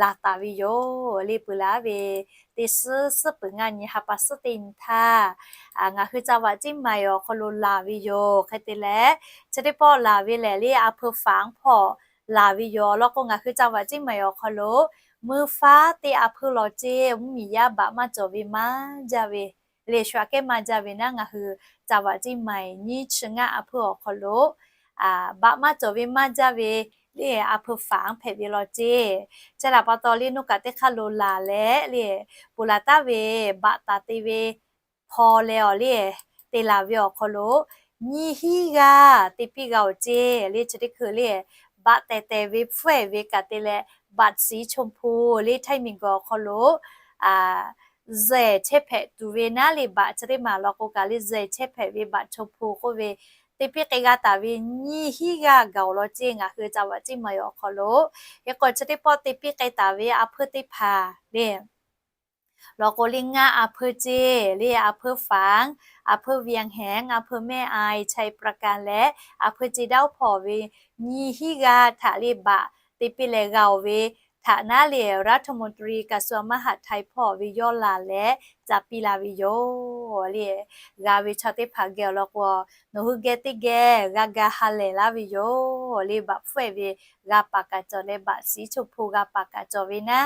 laˬ taˍ ve yoˬ le. Peuˬ laˬ ve teˇ suhˉ suhˉ peuˬ ngaˇ nyi ha pa suhˉ teˇ nyi htaˇ ngaˬ hui จังหวัดเชียงใหม่ awˬ hk'aw lo laˬ ve yoˬ. Hk'e te leh chi teˇ pawˆ laˬ ve lehˬ le a hpeu faˍ hpawˇ laˬ ve yoˬ. Awˬ lawn k'o ngaˬ hui จังหวัดเชียงใหม่ awˬ hk'aw lo meuˇ faˉ teˇ a hpeuˇ law ceˇ mvuhˇmiˬ yaˇ baꞈ maˇ cawˬ ve maˇ jaˇ ve le, shu aꞈ kehˉ maˇ jaˇ ve naˉ ngaˬ hui จังหวัดเชียงใหม่ nyiˇ chi ngaˇ a hpeuˇ awˬ hk'aw lo baꞈ maˇ cawˬ ve maˇ jaˇ ve le a hpeu faˍ hpehꞈ ve law ceˇ. Chi htaꞈ pa taw le nuˇ kaꞈ teˇ hk'aˇ lo laˬ leh le peuˬ laˬ taˍ ve baꞈ taˍ te ve hpaw leh awˬ le te laˬ ve awˬ hk'aw lo nyiˇ hinˉ g'aˇ te piˇ g'a awˬ ceˇ le. Chi teˇ hkui le baꞈ tehˬ tehˬ ve hpfuhˇ ehˍ ve kaꞈ te leh บัตรสีชมพู le Htaiˇ miˬguiˬ awˬ hk'aw lo zuhˬ chehˇ hpehꞈ tuˬ ve naˉ le baꞈ chi teˇ maˬ law k'o kaꞈ le zuhˬ chehˇ hpehꞈ ve บัตรชมพู k'oˆ ve te piˇ k'ai g'a taˍ ve nyiˇ hinˉ g'aˇ gaˬ awˬ lawn ceˇ ngaˬ hui จังหวัดเชียงใหม่ awˬ hk'aw lo. Hk'e k'o chi teˇ pawˆ te piˇ k'ai taˍ ve a hpeuˇ teˇ hpaˍ le law k'o le ngaˇ a hpeuˇ ceˇ le a hpeuˇ faˍ, a hpeuˇ เวียงแหง, a hpeuˇ แม่อาย, ชัยปราการ leh a hpeuˇ เชียงดาว hpawˇ ve nyiˇ hinˉ g'aˇ htaꞈ le baꞈ te piˇ leh g'a oˬ ve htaꞈ naˉ le รัฐมนตรีกระทรวงมหาดไทย hpawˇ ve yawˇ laˬ leh ca piˇ la ve yoˬ le. G'a ve chaw teˇ hpaˍ geh awˬ lawn k'o nawˬ hui geh teˇ geh g'a ga ha lehˬ laˇ ve yoˬ le. Baꞈ hpfuhˇ ehˍ ve g'a paˍ kaꞈ cawˬ leh บัตรสีชมพู g'a paˍ kaꞈ cawˬ ve naˉ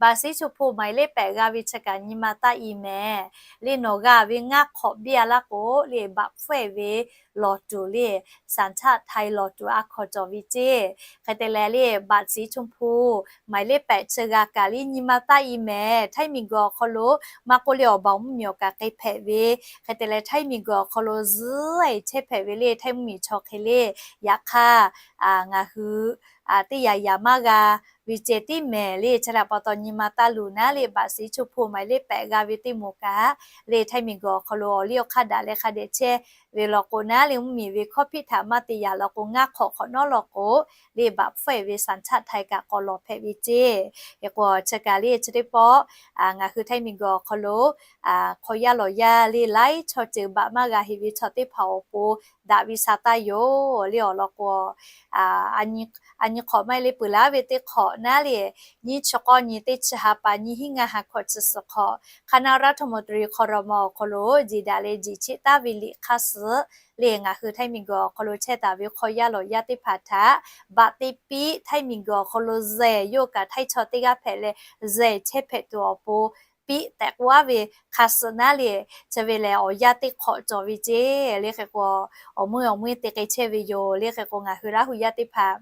บัตรสีชมพู หมายเลขแปด g'a ve chi kaꞈ nyi ma taˇ i mehˍ le. Nawˬ g'a ve ngaˇ hk'awꞈ biˇ a laˇ k'o le baꞈ hpfuhˇ ehˍ ve lawˬ tuˬ le สัญชาติไทย lawˬ tuˬ a hkawnˍ cawˬ ve ceˇ. Hk'e te leh le บัตรสีชมพู หมายเลขแปด chi g'a kaꞈ le nyi ma taˇ i mehˍ. Htaiˇ miˬguiˬ awˬ hk'aw lo maˇ k'oˆ le awˬ baˬ mvuhˇmiˬ awˬ kaꞈ k'ai hpehꞈ ve, hk'e te leh Htaiˇ miˬguiˬ awˬ hk'aw lo zuhˬ chehˇ hpehꞈ ve le Htaiˇ mvuhˇmiˬ chaw hk'e le. Yaꞈ hk'aˇ ngaˬ hui teˇ yaꞈ yaꞈ maˇ g'a ve ceh tiˉ mehˍ le. Chi htaꞈ pa taw nyi ma taˇ luˬ naˉ le บัตรสีชมพู หมายเลขแปด g'a ve teˇ moˍ kaꞈ le Htaiˇ miˬguiˬ awˬ hk'aw lo awˬ liˇ awˬ hk'aˇ daꞈ leh hk'a dehꞈ chehˇ ve law k'o naˉ le mvuhˇmiˬ ve hkawˇ hpiˆ htaꞈ maˇ te yaꞈ law k'o ngaˇ hk'awꞈ hk'awꞈ nawˉ law k'o le baꞈ hpfuhˇ ehˍ ve สัญชาติไทย kaꞈ k'awꞈ lawˬ hpehꞈ ve ceˇ. Hk'e k'o chi kaꞈ le chi teˇ pawˆ ngaˬ hui Htaiˇ miˬguiˬ awˬ hk'aw lo hk'aw yaˇ lawˬ yaˇ le laiˉ chaw ceuˬ baꞈ maˇ g'a heꞈ ve chaw teˇ hpaˍ awˬ pon daꞈ ve sha taˇ yoˬ le. Awˬ lawn k'o a nyi hk'awꞈ maˇ heˆ le peuˬ laˬ ve teˇ hk'awꞈ naˉ le nyiˇ chi k'awˇ nyi teˇ chi ha pa nyiˇ hinˉ ngaˇ ha hkawꞈ chi suhˍ hk'awꞈ คณะรัฐมนตรี ครม. awˬ hk'aw lo jeˬ daꞈ leh jeˬ cheˆ taˍ ve liꞈ hk'aˇ suh le ngaˬ hui Htaiˇ miˬguiˬ awˬ hk'aw lo chehˇ taˍ ve hk'aw yaˇ lawˬ yaˇ teˇ hpaˍ htaꞈ baꞈ te piˇ Htaiˇ miˬguiˬ awˬ hk'aw lo zuhˬ yawˇ kaꞈ Htaiˇ chaw teˇ g'aˇ hpehꞈ leh zuhˬ chehˇ hpehꞈ tuˬ awˬ pon piˇ tehꞈ k'oˆ a ve hk'a suh naˉ le chi ve lehˬ awˬ yanˇ teˇ hk'awꞈ cawˬ ve ceˇ. Le hk'e k'o awˬ meuˇ awˬ meuˇ te k'ai chehˇ ve yoˬ. Le hk'e k'o ngaˬ hui Laˇ hu yaˇ teˇ hpaˍ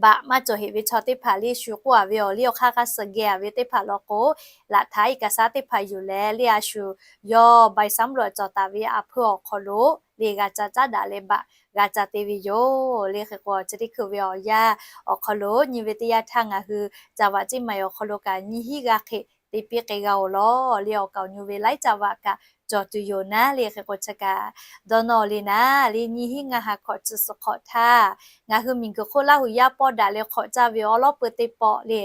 baꞈ maˇ cawˬ heꞈ ve chaw teˇ hpaˍ le shu k'oˆ a ve awˬ liˇ awˬ hk'aˇ hk'a suh geh a ve teˇ hpaˍ law k'o laꞈ htaꞈ iˉ kaꞈ shaˉ teˇ hpaˍ yuˬ leh le a shu yawˇ ใบสำรวจ cawˬ taˍ ve a hpeuˇ awˬ hk'aw lo le g'a ca caˉ daꞈ leh baꞈ g'a ca te ve yoˬ. Le hk'e k'o chi teˇ hkui ve awˬ yanˇ awˬ hk'aw lo nyi ve teˇ yanˇ htaˇ ngaˬ hui จังหวัดเชียงใหม่ awˬ hk'aw lo kaꞈ nyiˇ hinˉ g'aˇ hk'e te piˇ k'ai g'a oˬ law le awˬ kaˍ awˬ nyi ve laiˉ จังหวัด kaꞈ cawˬ tuˬ yoˬ naˉ le hk'e k'o chi kaꞈ dawˇ nawˇ le naˉ le nyiˇ hinˉ ngaˇ ha hkawꞈ chi suhˍ hk'awꞈ htaˇ ngaˬ hui miˬguiˬ hk'oˆ Laˇ hu yaˇ pawˆ daꞈ leh hk'awꞈ caˇ ve awˉ lawˉ peu teˇ pawˆ le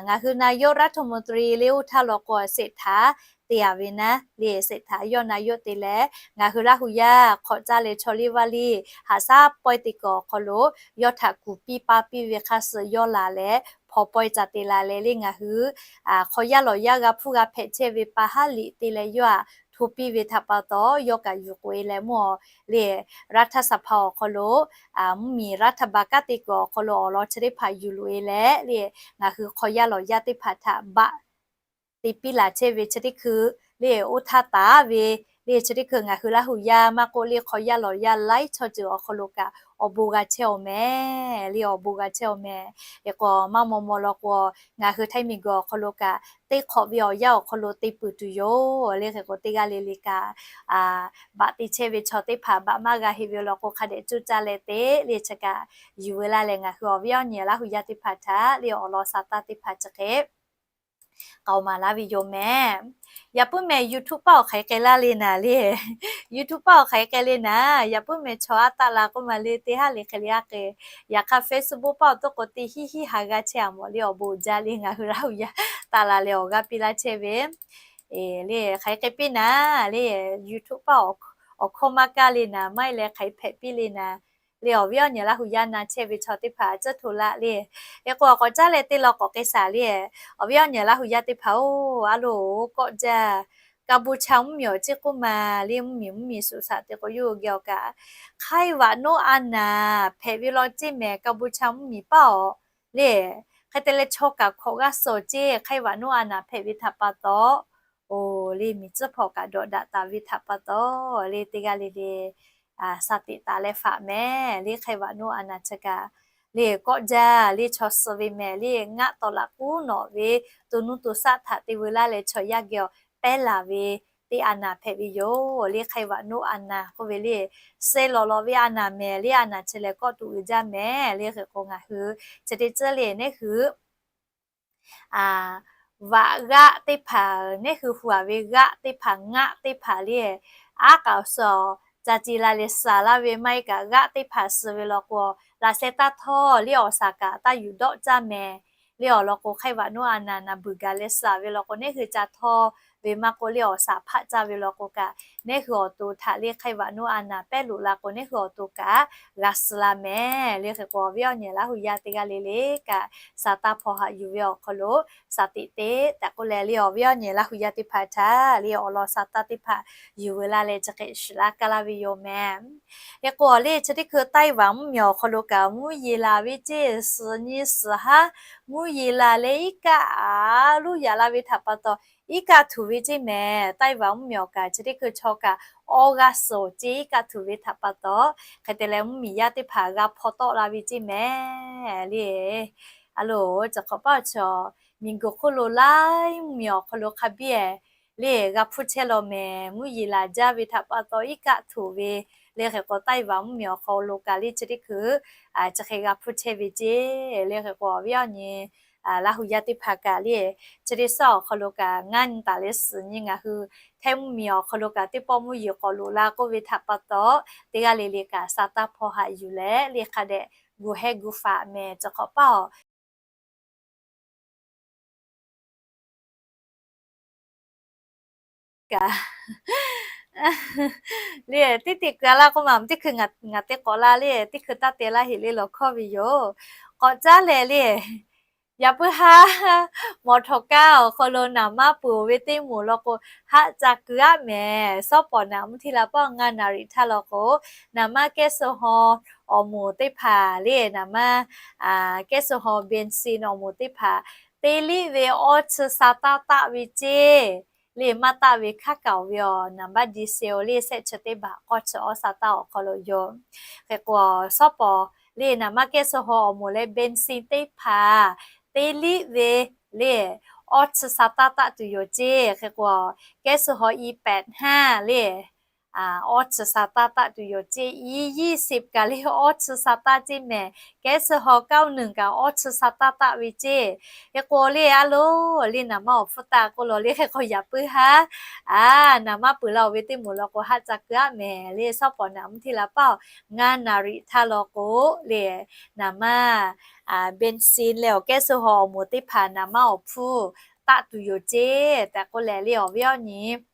ngaˬ hui นายกรัฐมนตรี le oˇ htaˇ law k'o เศรษฐา te a ve naˉ le เศรษฐา yawˇ นายก te leh ngaˬ hui Laˇ hu yaˇ hk'awꞈ caˇ leh chaw liˇ vaˇ liˇ haꞈ shaˉ pawehˇ te kuiˬ awˬ hk'aw lo yawˇ htaꞈ kuˬ piˇ pa piˇ ve hk'a suh yawˇ laˬ leh hpaw pawehˇ ca te la leh le ngaˬ hui hk'aw yaˇ lawˬ yaˇ g'a hpuˇ g'a hpehꞈ chehˇ ve pa haˉ liꞈ te leh yawˇ htaꞈ hto piˇ ve htaꞈ pa taw yawˇ kaꞈ yuˬ k'oꞈ e leh mvuhˇ le raˇ htaˇ saˍ hpaˍ awˬ hk'aw lo mvuhˇmiˬ raˇ htaˇ ba kanˉ te kuiˬ awˬ hk'aw lo awˬ lawn chi teˇ hpaˍ yuˬ loꞈ e leh le ngaˬ hui hk'aw yaˇ lawˬ yaˇ teˇ hpaˍ htaꞈ baꞈ te piˇ laˬ chehˇ ve chi teˇ hkui le oˇ htaˇ taˍ ve le chi teˇ hkui ngaˬ hui Laˇ hu yaˇ maˇ k'oˆ le hk'aw yaˇ lawˬ yaˇ laiˉ chaw ceuˬ awˬ hk'aw lo kaꞈ awˬ bon g'a chehˇ-oˬ mehˍ. Le awˬ bon g'a chehˇ-oˬ mehˍ. Hk'e k'o maˇ maw maw law k'o, ngaˬ hui Htaiˇ miˬguiˬ awˬ hk'aw lo kaꞈ teˇ hk'awꞈ ve awˬ yanˇ awˬ hk'aw lo te peuˬ tuˬ yoˬ. Le hk'e k'o teˇ g'aˇ le le kaꞈ baꞈ te chehˇ ve chaw teˇ hpaˍ baꞈ maˇ g'a heˆ ve law k'o hk'a dehꞈ cuˇ caˇ leh te le chi kaꞈ yuˬ veu laˇ leh ngaˬ hui awˬ viˉ awˬ nyi Laˇ hu yaˇ teˇ hpaˍ htaꞈ le awˬ lawn sa taˇ teˇ hpaˍ chi hk'e k'aoˍ maˍ laˇ ve yoˬ mehˍ. Yaꞈ puiˉ mehˍ YouTube paˆ awˬ hk'aˬ hk'e k'ai laˇ le naˍ le. YouTube paˆ awˬ hk'aˬ hk'e k'ai le naˍ, yaꞈ puiˉ mehˍ chaw aˉ taˆ la k'oˆ ma le teˇ haˉ le hk'e le aˉ k'e. Yaꞈ hk'aˇ Facebook paˆ awˬ to k'o teˇ hiˉ hiˉ ha g'a chehˇ a mawˬ le awˬ bon jaˇ le ngaˬ hui Laˇ hu yaˇ taˆ la leh awˬ g'aˇ piˇ laˇ chehˇ ve le hk'aˬ hk'e k'ai piˇ naˍ le. YouTube paˆ awˬ hkawˇ maˇ kaˇ le naˍ, maˇ heˆ leh hk'aˬ hpehꞈ piˇ le naˍ le awˬ viˉ awˬ nyi Laˇ hu yaˇ na chehˇ ve chaw teˇ hpaˍ tcuhˉ hto laˇ le. Hk'e k'o k'awꞈ caˉ leh teˇ law k'awꞈ k'ai shaˍ le. Awˬ viˉ awˬ nyi Laˇ hu yaˇ teˇ hpaˍ-oˬ, a loˍ kawˆ jaˇ. Kaˇ bon cha mvuhˇmiˬ awˬ ceˇ k'oˆ ma le mvuhˇmiˬ mvuhˇmiˬ suꞈ shaꞈ te k'o yawˇ hui geh awˬ kaꞈ Hk'aiˇ vaꞈ noˉ a naˍ hpehꞈ ve law ceˇ mehˍ, kaˇ bon cha mvuhˇmiˬ paˆ awˬ le. Hk'e te leh chaw kaꞈ hkawꞈ g'aˇ suh ceˇ. Hk'aiˇ vaꞈ noˉ a naˍ hpehꞈ ve htaꞈ pa taw, oˬ le miˬ tcuhˉ hpawꞈ kaꞈ dawꞈ daꞈ taˍ ve htaꞈ pa taw le teˇ g'aˇ le le sa teꞈ taˍ leh faꞈ mehˍ le. Hk'aiˇ vaꞈ noˉ a naˍ chi kaꞈ le kawˆ jaˇ le chaw suh ve mehˍ le ngaˆ tawˍ laꞈ k'uˉ nawꞈ ve to nuˇ to shaˆ htaꞈ te veu laˇ leh chaw yaˇ geh awˬ pehˉ laˬ ve teˇ a naˍ hpehꞈ ve yoˬ le. Hk'aiˇ vaꞈ noˉ a naˍ k'oˆ ve le, suh lawꞈ lawꞈ ve a naˍ mehˍ le a naˍ chi lehˬ kawˆ tuꞈ uiˍ jaˇ mehˍ le. Hk'e k'o ngaˬ hui chi teˇ tcuhˉ le neˉ hui vaꞈ g'aˆ teˇ hpaˍ neˉ hui hu a ve g'aˆ teˇ hpaˍ ngaˆ teˇ hpaˍ le, aˉ k'aꞈ suh ca ci la leh saˍ laˇ ve maˇ heˆ kaꞈ g'aˆ teˇ hpaˍ suh ve law k'o, laꞈ sheh taˇ htawˇ le awˬ shaˍ kaꞈ taˇ yuˬ dawˆ caˇ mehˍ le awˬ lawn k'o, Hk'aiˇ vaꞈ noˉ a naˍ naˍ beuˬ gaˬ leh saˍ ve law k'o, neˉ hui ca htawˇ ve maˇ k'oˆ le awˬ shaˍ hpaˆ caˇ ve law k'o kaꞈ, neˉ hui awˬ to htaꞈ le Hk'aiˇ vaꞈ noˉ a naˍ pehˉ loꞈ la k'o, neˉ hui awˬ to kaꞈ g'a suh la mehˍ le. Hk'e k'o awˬ viˉ awˬ nyi Laˇ hu yaˇ teˇ g'aˇ le le kaꞈ sa taˇ hpaw haꞈ yuˬ ve awˬ hk'aw lo sa teꞈ te tehꞈ k'oˆ leh le awˬ viˉ awˬ nyi Laˇ hu yaˇ teˇ hpaˍ htaꞈ le awˬ lawn sa taˇ teˇ hpaˍ yuˬ veu laˇ leh chi hk'e shiˍ laˇ kaˇ laˇ ve yoˬ mehˍ. Hk'e k'o le chi teˇ hkui Taiˇ vaꞈ mvuhˇmiˬ awˬ hk'aw lo kaꞈ mvuhˇ yeˬ laˬ ve ceˇ, suhˍ nyi suhˍ haˉ mvuhˇ yeˬ laˬ leh iˉ kaˆ a luˇ yaꞈ la ve htaꞈ pa taw iˉ kaˆ htuꞈ ve ceˇ mehˍ. Taiˇ vaꞈ mvuhˇmiˬ awˬ kaꞈ chi teˇ hkui chaw kaꞈ awˇ g'aˇ suhˍ ceˇ iˉ kaˆ htuꞈ ve htaꞈ pa taw, hk'e te leh mvuhˇmiˬ yaˇ teˇ hpaˍ g'a hpaw tawˆ la ve ceˇ mehˍ le. A loˍ, chi hk'awꞈ paˆ awˬ chi miˬguiˬ hk'oˆ lo laiˉ mvuhˇmiˬ awˬ hk'aw lo hk'a biˇ le g'a hpuˇ chehˇ law mehˍ. Mvuhˇ yeˬ laˬ jaˇ ve htaꞈ pa taw iˉ kaˆ htuꞈ ve le. Hk'e k'o Taiˇ vaꞈ mvuhˇmiˬ awˬ hk'aw lo kaꞈ le chi teˇ hkui chi hk'e g'a hpuˇ chehˇ ve ceˇ le. Hk'e k'o awˬ viˉ awˬ nyi Laˇ hu yaˇ teˇ hpaˍ kaꞈ le chi teˇ suhˉ awˬ hk'aw lo kaꞈ ngaˇ nyi taˍ leh suhˍ nyi ngaˬ hui Htaiˇ mvuhˇmiˬ awˬ hk'aw lo kaꞈ teˇ pawˆ mvuhˇ yeˬ k'awꞈ loꞈ la k'oˆ ve htaꞈ pa taw, teˇ g'aˇ le le kaꞈ sa taˇ hpaw haꞈ yuˬ leh le hk'a dehꞈ gu hehˇ gu faꞈ mehˍ. Chi hk'awꞈ paˆ awˬ kaꞈ le teˇ teˇ keu a laˇ k'oˆ ma, teˇ hkui ngaˬ te k'awꞈ la le, teˇ hkui taˇ te laˇ heꞈ le lawˬ hkawˇ ve yoˬ. K'awꞈ caˉ leh le, yaꞈ puiˉ haˉ mawˬ htawnˍ kaˇ awˬ hk'aw lo naˍ maˇ peuˬ ve teˇ moˍ law k'o, haˆ ca keu aˆ mehˍ. Sawˉ pawˍ naˍ mvuhˇ hteˇ la paˆ ngaˇ naˍ riꞈ htaˇ law k'o, naˍ maˇ kehˉ suh haw awˬ moˍ teˇ hpaˍ le, naˍ maˇ kehˉ suh haw benzene awˬ moˍ teˇ hpaˍ te liˇ ve awˇ chi sa taˇ taˆ ve ceˇ le, maˇ taˆ ve hkaˉ kaoˍ ve awˬ naˍ baˆ diesel le shehˆ chi teˇ baˬ k'awˇ chi awˇ sa taˇ awˬ hk'aw lo yoˬ. Hk'e k'o, sawˉ pawˍ le naˍ maˇ kehˉ suh haw awˬ moˍ leh benzene teˇ hpaˍ te liˇ ve le awˇ chi sa taˇ taˆ tuˬ yoˬ ceˇ. Hk'e k'o, kehˉ suh haw i pehꞈ hnaˇ le awˇ chi sa taˇ taˆ tuˬ yoˬ ceˇ. I yinˇ siˍ kaꞈ le awˇ chi sa taˇ ceˇ mehˍ. Kehˉ suh haw kaoˇ nuˬ kaꞈ awˇ chi sa taˇ taˆ ve ceˇ. Hk'e k'o le a loˍ le naˍ maˇ awˬ hpfuhˇ taˆ k'oˆ law le. Hk'e k'o yaꞈ puiˉ haˉ a naˍ maˇ peuˬ la oˬ ve teˇ moˍ law k'o, haˆ ca keu aˆ mehˍ le. Sawˉ pawˍ naˍ mvuhˇ hteˇ la paˆ ngaˇ naˍ riꞈ htaˇ law k'o le, naˍ maˇ benzene leh awˬ kehˉ suh haw awˬ moˍ teˇ hpaˍ naˍ maˇ awˬ hpfuhˇ taˆ tuˬ yoˬ ceˇ tehꞈ k'oˆ leh le awˬ viˉ awˬ nyi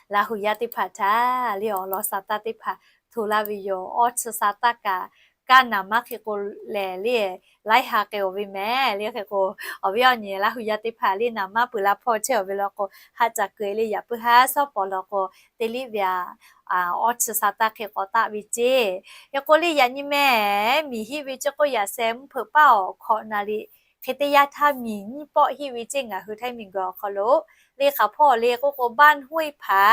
Laˇ hu yaˇ teˇ hpaˍ htaꞈ le awˬ lawn sa taˇ teˇ hpaˍ hto laˇ ve yoˬ. Awˇ chi sa taˇ kaꞈ kaˇ naˍ maˇ hk'e k'o lehˬ le laiˉ ha k'ai oˬ ve mehˍ le. Hk'e k'o, awˬ viˉ awˬ nyi Laˇ hu yaˇ teˇ hpaˍ le naˍ maˇ peuˬ la hpawˇ chehˇ oˬ ve law k'o, haˆ ca keu le yaꞈ puiˉ haˉ sawˉ pawˍ law k'o, te liˇ ve a awˇ chi sa taˇ hk'e k'awꞈ taˆ ve ceˇ. Hk'e k'o le yaꞈ nyi mehˍ, miˬ hiˆ ve ceˇ k'oˆ yaꞈ sheh mvuhˇ hpeuꞈ paˆ awˬ hkawꞈ naˍ riꞈ Hk'e te yaˇ htaˇ miˬ nyiˇ pawˆ hiˆ ve ceˇ ngaˬ hui Htaiˇ miˬguiˬ awˬ hk'aw lo. Le hk'aˬ hpawˇ le k'oˆ k'o บ้านห้วยผา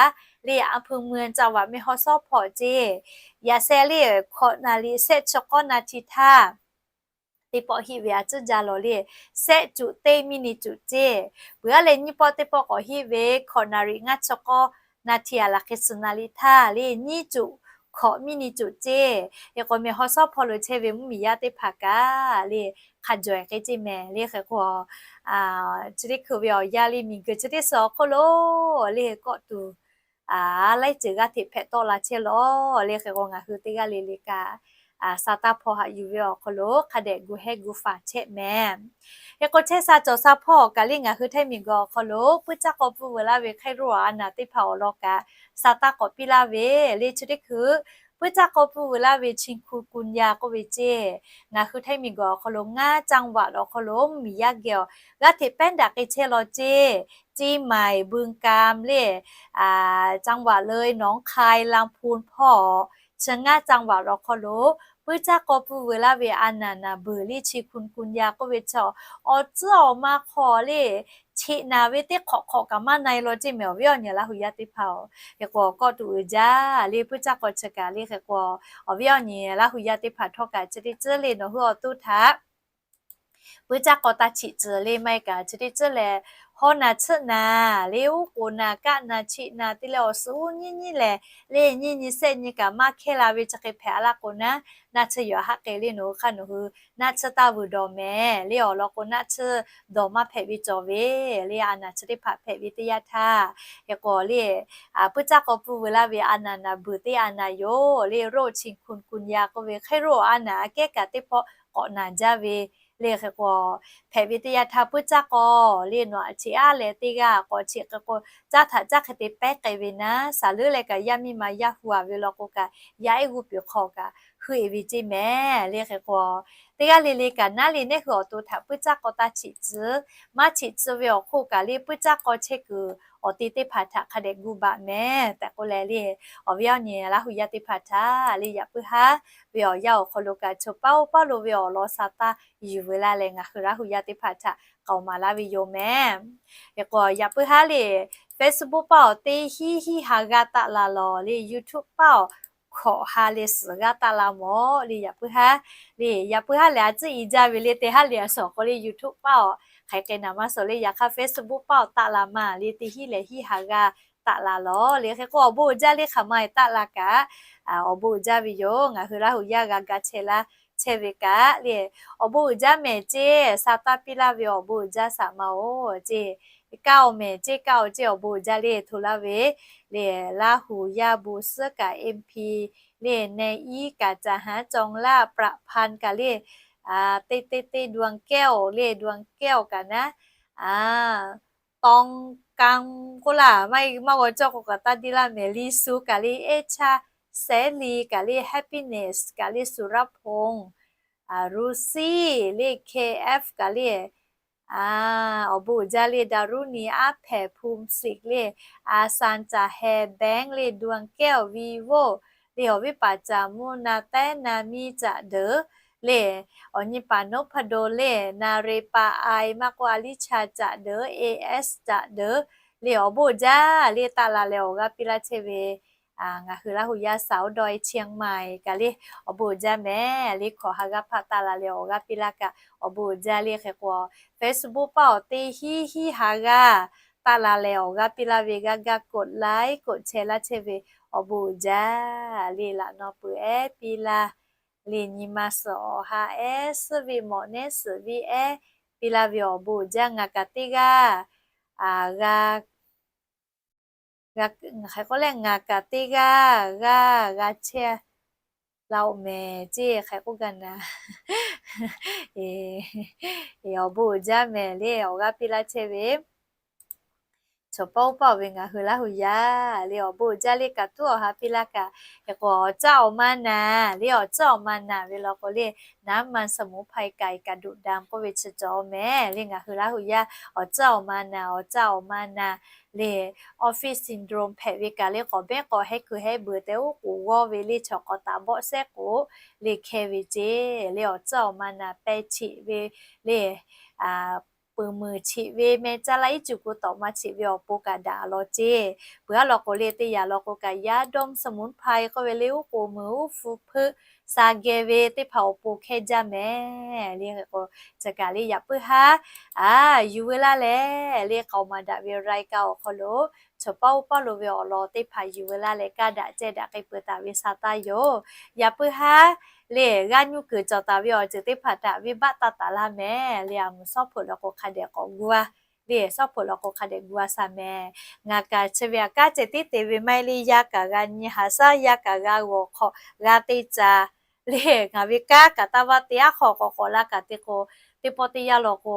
le อำเภอเมือง จังหวัดแม่ฮ่องสอน hpawˇ ceˇ. Yaꞈ sheh le hkawꞈ naˍ riˍ shehˆ chi k'awˇ naˍ htiˇ htaˇ teˇ pawˆ hiˆ ve a ciˉ jaˇ lawˬ le, shehˆ cuꞈ teˇ miˇ ni cuꞈ ceˇ. Peuˬ aˉ leh nyiˇ pawˆ teˇ pawˆ k'awꞈ hiˆ ve hkawꞈ naˍ riˍ ngaˇ chi k'awˇ naˍ htiˇ a laˬ hk'e suhˍ naˍ riˍ htaˇ le nyiˇ cuꞈ hkawꞈ miˇ ni cuꞈ ceˇ. Hk'e k'o meh haw sawˉ hpawˇ lo chehˇ ve mvuhˇmiˬ yaˇ teˇ hpaˍ kaꞈ le hk'a jawˬ k'e ceˇ mehˍ le. Hk'e k'o chi teˇ hkui ve awˬ yaˇ le miˬguiˬ chi teˇ suhˍ awˬ hk'oˆ lo le kawˆ tuˬ laiˉ ceuˬ g'aˇ hteꞈ hpehꞈ tawˆ la chehˇ lawˬ le. Hk'e k'o ngaˬ hui teˇ g'aˇ le le kaꞈ sa taˇ hpawˇ haꞈ yuˬ ve awˬ hk'aw lo hk'a dehꞈ gu hehˉ gu faˍ chehˇ mehˍ. Hk'e k'o chehˇ sha cawˬ sha hpawˇ kaꞈ le ngaˬ hui Htaiˇ miˬguiˬ awˬ hk'aw lo puiˉ caˇ k'aw pui vuiˬ laˇ ve hk'e roˇ a naˍ teˇ hpaˍ awˬ lawn kaꞈ sa taˇ k'awꞈ piˇ laˇ ve le. Chi teˇ hkui puiˉ caˇ k'aw pui vuiˬ laˇ ve chikungunya k'oˆ ve ceˇ, ngaˬ hui Htaiˇ miˬguiˬ awˬ hk'aw lo ngaˇ จังหวัด awˬ hk'aw lo mvuhˇmiˬ yaˇ geh awˬ g'aˇ hteꞈ pehˉ daꞈ k'e chehˇ lawˬ ceˇ. เชียงใหม่ บึงกาฬ le จังหวัดเลย หนองคาย ลำพูน hpawˇ chi ngaˇ จังหวัด awˬ hk'aw lo puiˉ caˇ k'aw pui vuiˬ laˇ ve a naˍ naˍ beuˬ le chikungunya k'oˆ ve chaw awˬ tcuhˉ awˬ ma hk'aw le cheꞈ naˍ ve teˇ hk'awꞈ hk'awꞈ kaꞈ maˇ na e lawˬ ceˇ mehˍ awˬ viˉ awˬ nyi Laˇ hu yaˇ teˇ hpaˍ-oˬ. Hk'e k'o kawˆ tuˬ uiˍ jaˇ le puiˉ caˇ k'aw chi kaꞈ le. Hk'e k'o awˬ viˉ awˬ nyi Laˇ hu yaˇ teˇ hpaˍ htawˇ kaꞈ chi teˇ ceuˬ le nawˬ hui awˬ to htaꞈ puiˉ caˇ k'aw taˇ chiꞈ tcuh le maˇ heˆ kaꞈ chi teˇ ceuˬ lehˬ hawˉ naˍ tsuhˆ naˍ le uˉ k'oˍ naˍ kaˆ naˍ cheꞈ naˍ te leh awˬ suhˍ uˉ nyiˇ nyiˇ lehˬ le nyiˇ nyi shehˆ nyi kaꞈ maˇ hkehˇ la ve chi hk'e hpehꞈ a laˇ k'o naˉ, naˆ tsuhˇ yaw haˆ k'ai le nawˬ hui hk'aˇ nawˬ hui naˆ tsuhˇ taˇ vuiˬ dawˬ mehˍ le. Awˬ lawn k'o naˆ tsuhˇ dawˬ maˇ hpehꞈ ve cawˬ ve le a naˍ chi teˇ hpaˍ hpehꞈ ve teˇ yanˇ htaˇ hk'e k'o le puiˉ caˇ k'aw pui vuiˬ laˇ ve a naˍ naˍ beuˬ teˇ a naˍ yoˬ le โรคชินคุนกุนยา k'oˆ ve hk'e roˇ a naˍ aꞈ kehˉ kaꞈ teˇ pawˆ k'awꞈ naˍ jaˇ ve le. Hk'e k'o hpehꞈ ve teˇ yanˇ htaˇ puiˉ caˇ k'aw le nawˬ aꞈ cheꞈ aˉ leh teˇ g'aˇ k'awꞈ cheꞈ hk'e k'o caˇ htaꞈ caˇ hk'e te pehˉ k'ai ve naˉ, saˍ leuˉ leh kaꞈ yaˇ miˇ ma yaˇ hu a ve law k'o kaꞈ yaˇ ehˉ g'uˇ piˍ hk'aw kaꞈ heuˆ e ve ceˇ mehˍ le. Hk'e k'o teˇ g'aˇ le le kaꞈ naˉ le nehˉ hui awˬ to htaꞈ puiˉ caˇ k'aw taˇ cheꞈ tcuh, maˇ cheꞈ tcuh ve awˬ hk'oˆ kaꞈ le puiˉ caˇ k'aw chehˇ kuiˬ awˬ te teˇ hpaˍ htaꞈ hk'a dehꞈ gu baꞈ mehˍ tehꞈ k'oˆ leh le awˬ viˉ awˬ nyi Laˇ hu yaˇ teˇ hpaˍ htaꞈ le yaꞈ puiˉ haˉ ve awˬ yanˇ awˬ hk'aw lo kaꞈ chaw paˇ oˇ paˇ lo ve awˬ lawn sa taˇ yuˬ veu laˇ leh ngaˬ hui Laˇ hu yaˇ teˇ hpaˍ htaꞈ k'aoˍ maˍ laˇ ve yoˬ mehˍ. Hk'e k'o yaꞈ puiˉ haˉ le Facebook paˇ awˬ teˇ hiˉ hiˉ ha g'aˇ taˆ la lawˬ le YouTube paˇ awˬ hkawꞈ ha leh suhˍ g'aˇ taˆ la mawˬ le yaꞈ puiˉ haˉ le yaꞈ puiˉ haˉ lehˬ a tcuhˉ i jaˇ ve le teˇ haˉ le a suhˍ awˬ hk'aw le YouTube paˇ awˬ hk'aˬ hk'e naˍ maˇ suhˍ le yaꞈ hk'aˇ Facebook paˇ awˬ taˆ la maˇ le teˇ hiˉ leh hiˉ ha g'aˇ taˆ la lawˬ le. Hk'e k'o awˬ bon uiˍ jaˇ le hk'aˬ ma e taˆ la kaꞈ awˬ bon uiˍ jaˇ ve yoˬ. Ngaˬ hui Laˇ hu yaˇ g'a ga chehˇ laˇ chehˇ ve kaꞈ le awˬ bon uiˍ jaˇ mehˍ ceˇ. Sa taˇ piˇ laˇ ve awˬ bon uiˍ jaˇ saˍ ma-oˬ ceˇ. Kaˇ awˬ mehˍ ceˇ kaˇ awˬ ceˇ awˬ bon uiˍ jaˇ le hto laˇ ve le Laˇ hu yaˇ bon suhˉ kaꞈ MP le neh iˉ kaꞈ caˍ haˉ cawˬ laˇ ประพันธ์ kaꞈ le teˇ teˇ teˇ ดวงแก้ว le ดวงแก้ว kaꞈ naˉ ตองกัง k'oˆ laˇ maˇ maˇ g'aw cawˇ k'o kaꞈ taˇ deˇ laˇ mehˍ. Liˇ su kaꞈ le เอชา เสรี kaꞈ le Happiness kaꞈ le สุรพงษ์ Lucy le KF kaꞈ le awˬ bon uiˍ jaˇ le ดารุณี aˉ hpehˍ ภูมิสิทธิ์ le อาซาน caˍ heh แบงค์ le ดวงแก้ว วีโว่ le awˬ viˉ paˍ caˍ muˇ na tehˉ na miˇ caꞈ deuˬ le awˬ nyi paˍ นพดล le นาเรย์ pa ai maˇ k'oˆ อลิชา caꞈ deuˬ AS caꞈ deuˬ le awˬ bon uiˍ jaˇ le taˆ la leh awˬ g'aˇ piˇ laˇ chehˇ ve ngaˬ hui Laˇ hu yaˇ สาวดอยเชียงใหม่ kaꞈ le awˬ bon uiˍ jaˇ mehˍ le hkawꞈ ha g'aˇ hpaˆ taˆ la leh awˬ g'aˇ piˇ laˇ kaꞈ awˬ bon uiˍ jaˇ le. Hk'e k'o Facebook paˇ awˬ teˇ hiˉ hiˉ ha g'aˇ taˆ la leh awˬ g'aˇ piˇ laˇ ve g'aˇ gaˇ กดไลค์ กดแชร์ laˇ chehˇ ve awˬ bon uiˍ jaˇ le. Laꞈ naw peuˬ ehˉ piˇ laˇ le nyi ma suhˍ awˬ ha ehˉ suhˉ ve mawꞈ nehˉ suhˍ ve ehˉ piˇ laˇ ve awˬ bon uiˍ jaˇ. Ngaˬ kaꞈ teˇ g'aˇ g'a hk'e k'oˆ leh ngaˬ kaꞈ teˇ g'aˇ g'aˇ g'a chehˇ la-oˬ mehˍ ceˇ hk'e k'oˆ gaˇ na. Awˬ bon uiˍ jaˇ mehˍ le awˬ g'aˇ piˇ laˇ chehˇ ve chaw paˇ oˇ paˇ ve ngaˬ hui Laˇ hu yaˇ le awˬ bon uiˍ jaˇ le kaꞈ tuˉ awˬ ha piˇ laˇ kaꞈ hk'e k'o awˬ caˇ awˬ ma naˍ le awˬ caˇ awˬ ma naˍ ve law k'o le น้ำมันสมุนไพร ไก่กระดูกดำ k'oˆ ve chi cawˬ mehˍ le ngaˬ hui Laˇ hu yaˇ awˬ caˇ awˬ ma naˍ awˬ caˇ awˬ ma naˍ le office syndrome hpehꞈ ve kaꞈ le k'awꞈ behˉ k'awꞈ hehˉ keu hehˉ beuꞈ tehꞈ oˉ k'oˍ g'awˇ ve le chaw k'awꞈ taˍ bawˆ sehˉ k'o le hkeh ve ceˇ le awˬ caˇ awˬ ma naˍ peh cheꞈ ve le peuˬ muiˬ cheꞈ ve meh caˇ laˇ iˉ cuˬ ku tawꞈ ma cheꞈ ve awˬ pon kaꞈ daꞈ law ceˇ. Peuˬ aˉ law k'o le teˇ yanˇ law k'o kaꞈ yaˇ ดอกสมุนไพร k'oˆ ve le, uˉ k'oˍ muiˬ uˉ hpu hpeuˆ sha geh ve teˇ hpaˍ awˬ pon hkehˇ jaˇ mehˍ le. Hk'e k'o chi kaꞈ le yaꞈ puiˉ haˉ yuˬ veu laˇ leh le, k'aoˍ maˍ daꞈ ve รายการ awˬ hk'aw lo chaw paˉ oˇ paˉ lo ve awˬ lawn teˇ hpaˍ yuˬ veu laˇ leh, kaˇ daꞈ ceh daꞈ k'ai peuˬ taˍ ve sha taˇ yoˬ. Yaꞈ puiˉ haˉ le g'aˇ nuˇ kuiˬ cawˬ taˍ ve awˬ ceuˬ teˇ hpaˍ htaꞈ venˇbaˆ taˇ taˍ laˇ mehˍ le. A muiˬ shawˉ hpeuꞈ law k'o hk'a dehꞈ k'awꞈ gu a le, shawˉ hpeuꞈ law k'o hk'a dehꞈ gu a sha mehˍ. Ngaˬ kaꞈ chi ve aꞈ kanˉ ceh tiˉ te ve maˇ heˆ le, yaˇ kaꞈ g'a nyi haˍ shaˉ, yaˇ kaꞈ g'a g'awˬ hk'awꞈ g'a te caˍ le. Ngaˬ ve kanˉ kaꞈ taˇ vaˇ te aˉ hk'aw k'awꞈ k'awꞈ la kaꞈ te k'o, teˇ pawˆ teˇ yanˇ law k'o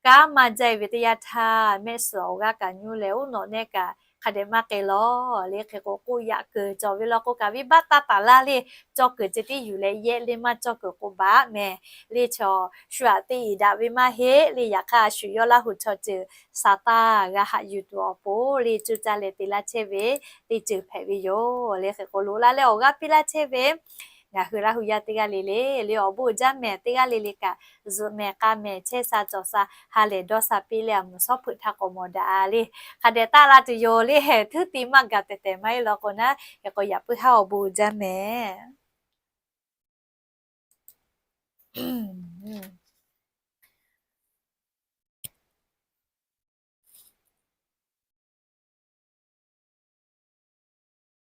kanˉ maˇ jaˇ ve teˇ yanˇ htaˇ mehˆ suhˍ awˬ g'aˇ kaꞈ nyi leh uˉ nawꞈ nehˆ kaꞈ hk'a dehꞈ maˇ k'ai lawˬ le. Hk'e k'o k'oˆ yaꞈ kuiˬ cawˬ ve law k'o kaꞈ venˇbaˆ taˇ taˍ laˇ le. Cawˇ kuiˬ ceh tiˉ yuˬ leh yehˆ le maˇ cawˇ kuiˬ k'o baˬ mehˍ le. Chaw shu aꞈ te iˍ daꞈ ve maˇ heˆ le. Yaꞈ hk'aˇ a shu yawˇ Laˇ huˍ chaw ceuˬ sha taˇ g'a haꞈ yuˬ tuˬ awˬ pon le cuˇ caˇ leh te laˇ chehˇ ve teˇ ceuˬ hpehꞈ ve yoˬ le. Hk'e k'o loꞈ la leh awˬ g'aˇ piˇ laˇ chehˇ ve ngaˬ hui Laˇ huˍ yaˇ teˇ g'aˇ le le le awˬ bon uiˍ jaˇ mehˍ. Teˇ g'aˇ le le kaꞈ zuhꞈ mehˍ k'a mehˍ chehˇ sha cawˬ sha ha lehˬ dawˇ sha piˇ leh a muiˬ shawˉ hpeuꞈ htaˇ k'awꞈ mawˬ daꞈ le. Hk'a dehꞈ taˇ la tuˬ yoˬ le. Htuˉ ti maˇ gaˬ tehˬ tehˬ maˇ heˆ law k'o naˉ, hk'e k'o yaꞈ puiˉ haˉ awˬ bon uiˍ jaˇ mehˍ.